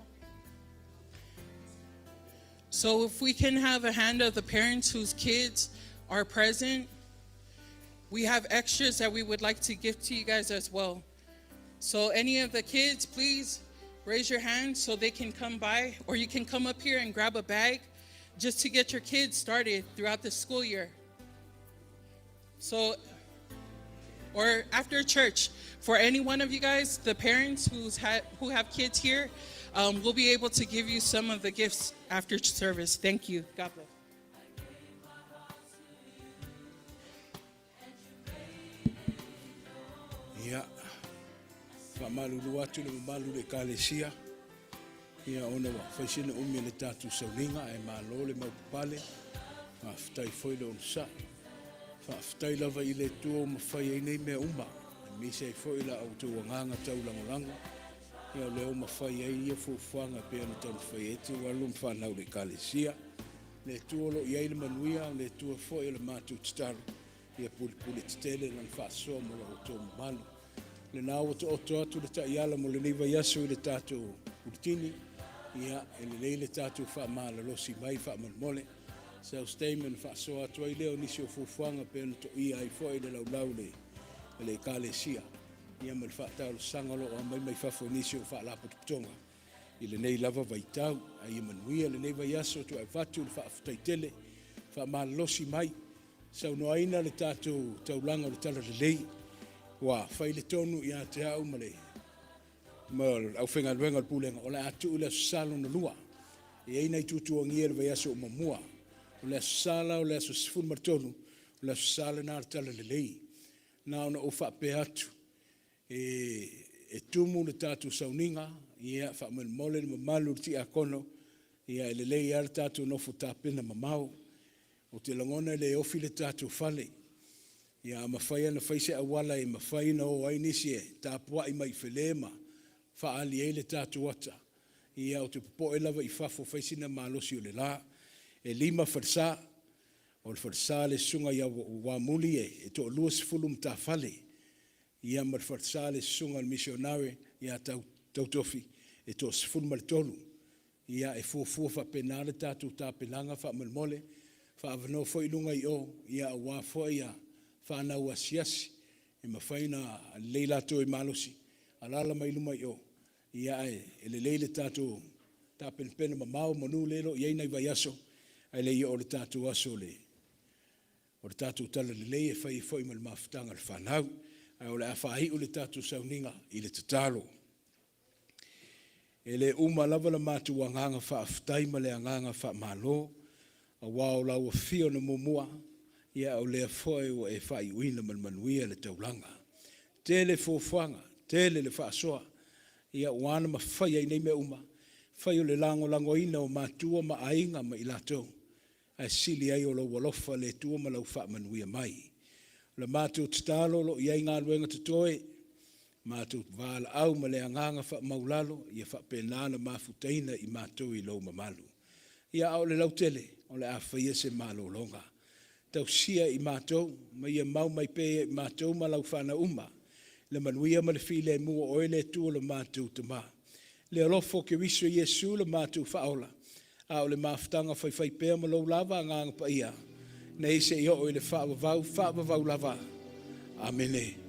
Speaker 7: So if we can have a hand of the parents whose kids are present, we have extras that we would like to give to you guys as well. So any of the kids, please raise your hand so they can come by, or you can come up here and grab a bag just to get your kids started throughout the school year. So Or after church. For any one of you guys, the parents who have kids here, we'll be able to give you some of the gifts after service. Thank you. God bless.
Speaker 2: Ia, faamalulu atu le mamalu le Ekalesia, ia ona ua fai sina umi o le tatou sauniga, ae malo le maupapale, faafetai foi le onosai. Faafetai lava i le Atua ua mafai ai nei mea uma, aemaise ai foi la outou agaga taulagolago, ia o lea ua mafai ai ia fuafuaga e pei ona taumafai ai tou alo ma fanau i le Ekalesia. Le Atua o lo o i ai le manuia, o le Atua foi o le matou tatalo, ia pulepule tetele lana faasoa mo lo outou mamalu. Lena ua taoto atu le taiala mo lenei vaiaso i le tatou puletini, ia e lelei le tatou faamalolosi mai faamolemole. So se taimi ona faasoa atu ai lea o nisi o fuafuaga pei ona toia ai foi le laulau le le Ekalesia, ia ma le faatalosaga o lo o aumai mai fafo i nisi o faalapotopotoga i lenei lava vaitau. Ae ia manuia lenei vaiaso, toe avatu le faafetai tele, faamalolosi mai, saunoaina le tatou taulaga o le Talalelei, ua fai le tonu ia te au ma le aufaigaluega o le Pulega, o le a tuu le Aso Sa lona lua. E i ai nai tuatuagia i le vaiaso o muamua. O le Aso Sa la o le aso 13, o le Aso Sa lena o le Talalelei. Na ona ou faapea atu, e tumu le tatou sauniga, ia faamolemole le mamalu o le tiakono, ia e lelei lava le tatou nofo tapena mamao. Ou te lagona e le ofi le tatou fale. Ia a mafai ona fai se auala e mafai ona o ai nisi e tapuai mai i Fale ma faaali ai le tatou ata, ia ou te popoe lava i fafo fai sina malosi o le la. E 5 falesa, o le falesa le susuga ia Uamuli e toa-20 matafale, ia ma le falesa le susuga i le misionare ia Tautofi e toa-13. Ia e fuafua faapena le tatou tapenaga faamolemole, faaavanoa foi luga i o, ia aua foi ia fanau asiasi e mafai ona lelei latou e malosi, alaala mai luma i o, ia ae lelei le tatou tapenapena mamao manu lea e le o i ai nai vaiaso ae le i oo i le tatou aso o le tatou Talalelei e fai ai foi ma le mafutaga a le fanau. Ae o le a faaiu le tatou sauniga i le tatalo. E le uma lava le matou agaga faafetai ma le agaga faamalo, aua o lau afio na muamua, ia o lea foi ua e faaiuina ma le manuia le taulaga. Tele fuafuaga, tele le faasoa, ia ua ala mafai ai nei mea uma, fai o le lagolagoina o matua ma aiga ma i latou, ae sili ai o lou alofa le Atua ma lau faamanuia mai. O le matou tatalo o lo o i ai galuega totoe, matou valaau ma le agaga faamaulalo, ia faapena ona mafutaina i matou i lou mamalu. Ia a o le lautele, o le a faia se malologa. Tausia i matou, ma ia mau mai pea ia i matou ma lau fanau uma, le manuia ma le filemu o oe le Atua lo matou Tama. Le alofa o Keriso Iesu le matou faaola, a o le mafutaga faifaipea ma lou lava Agaga Paia, nei seia oo i le faavavau, faavavau lava. Amene.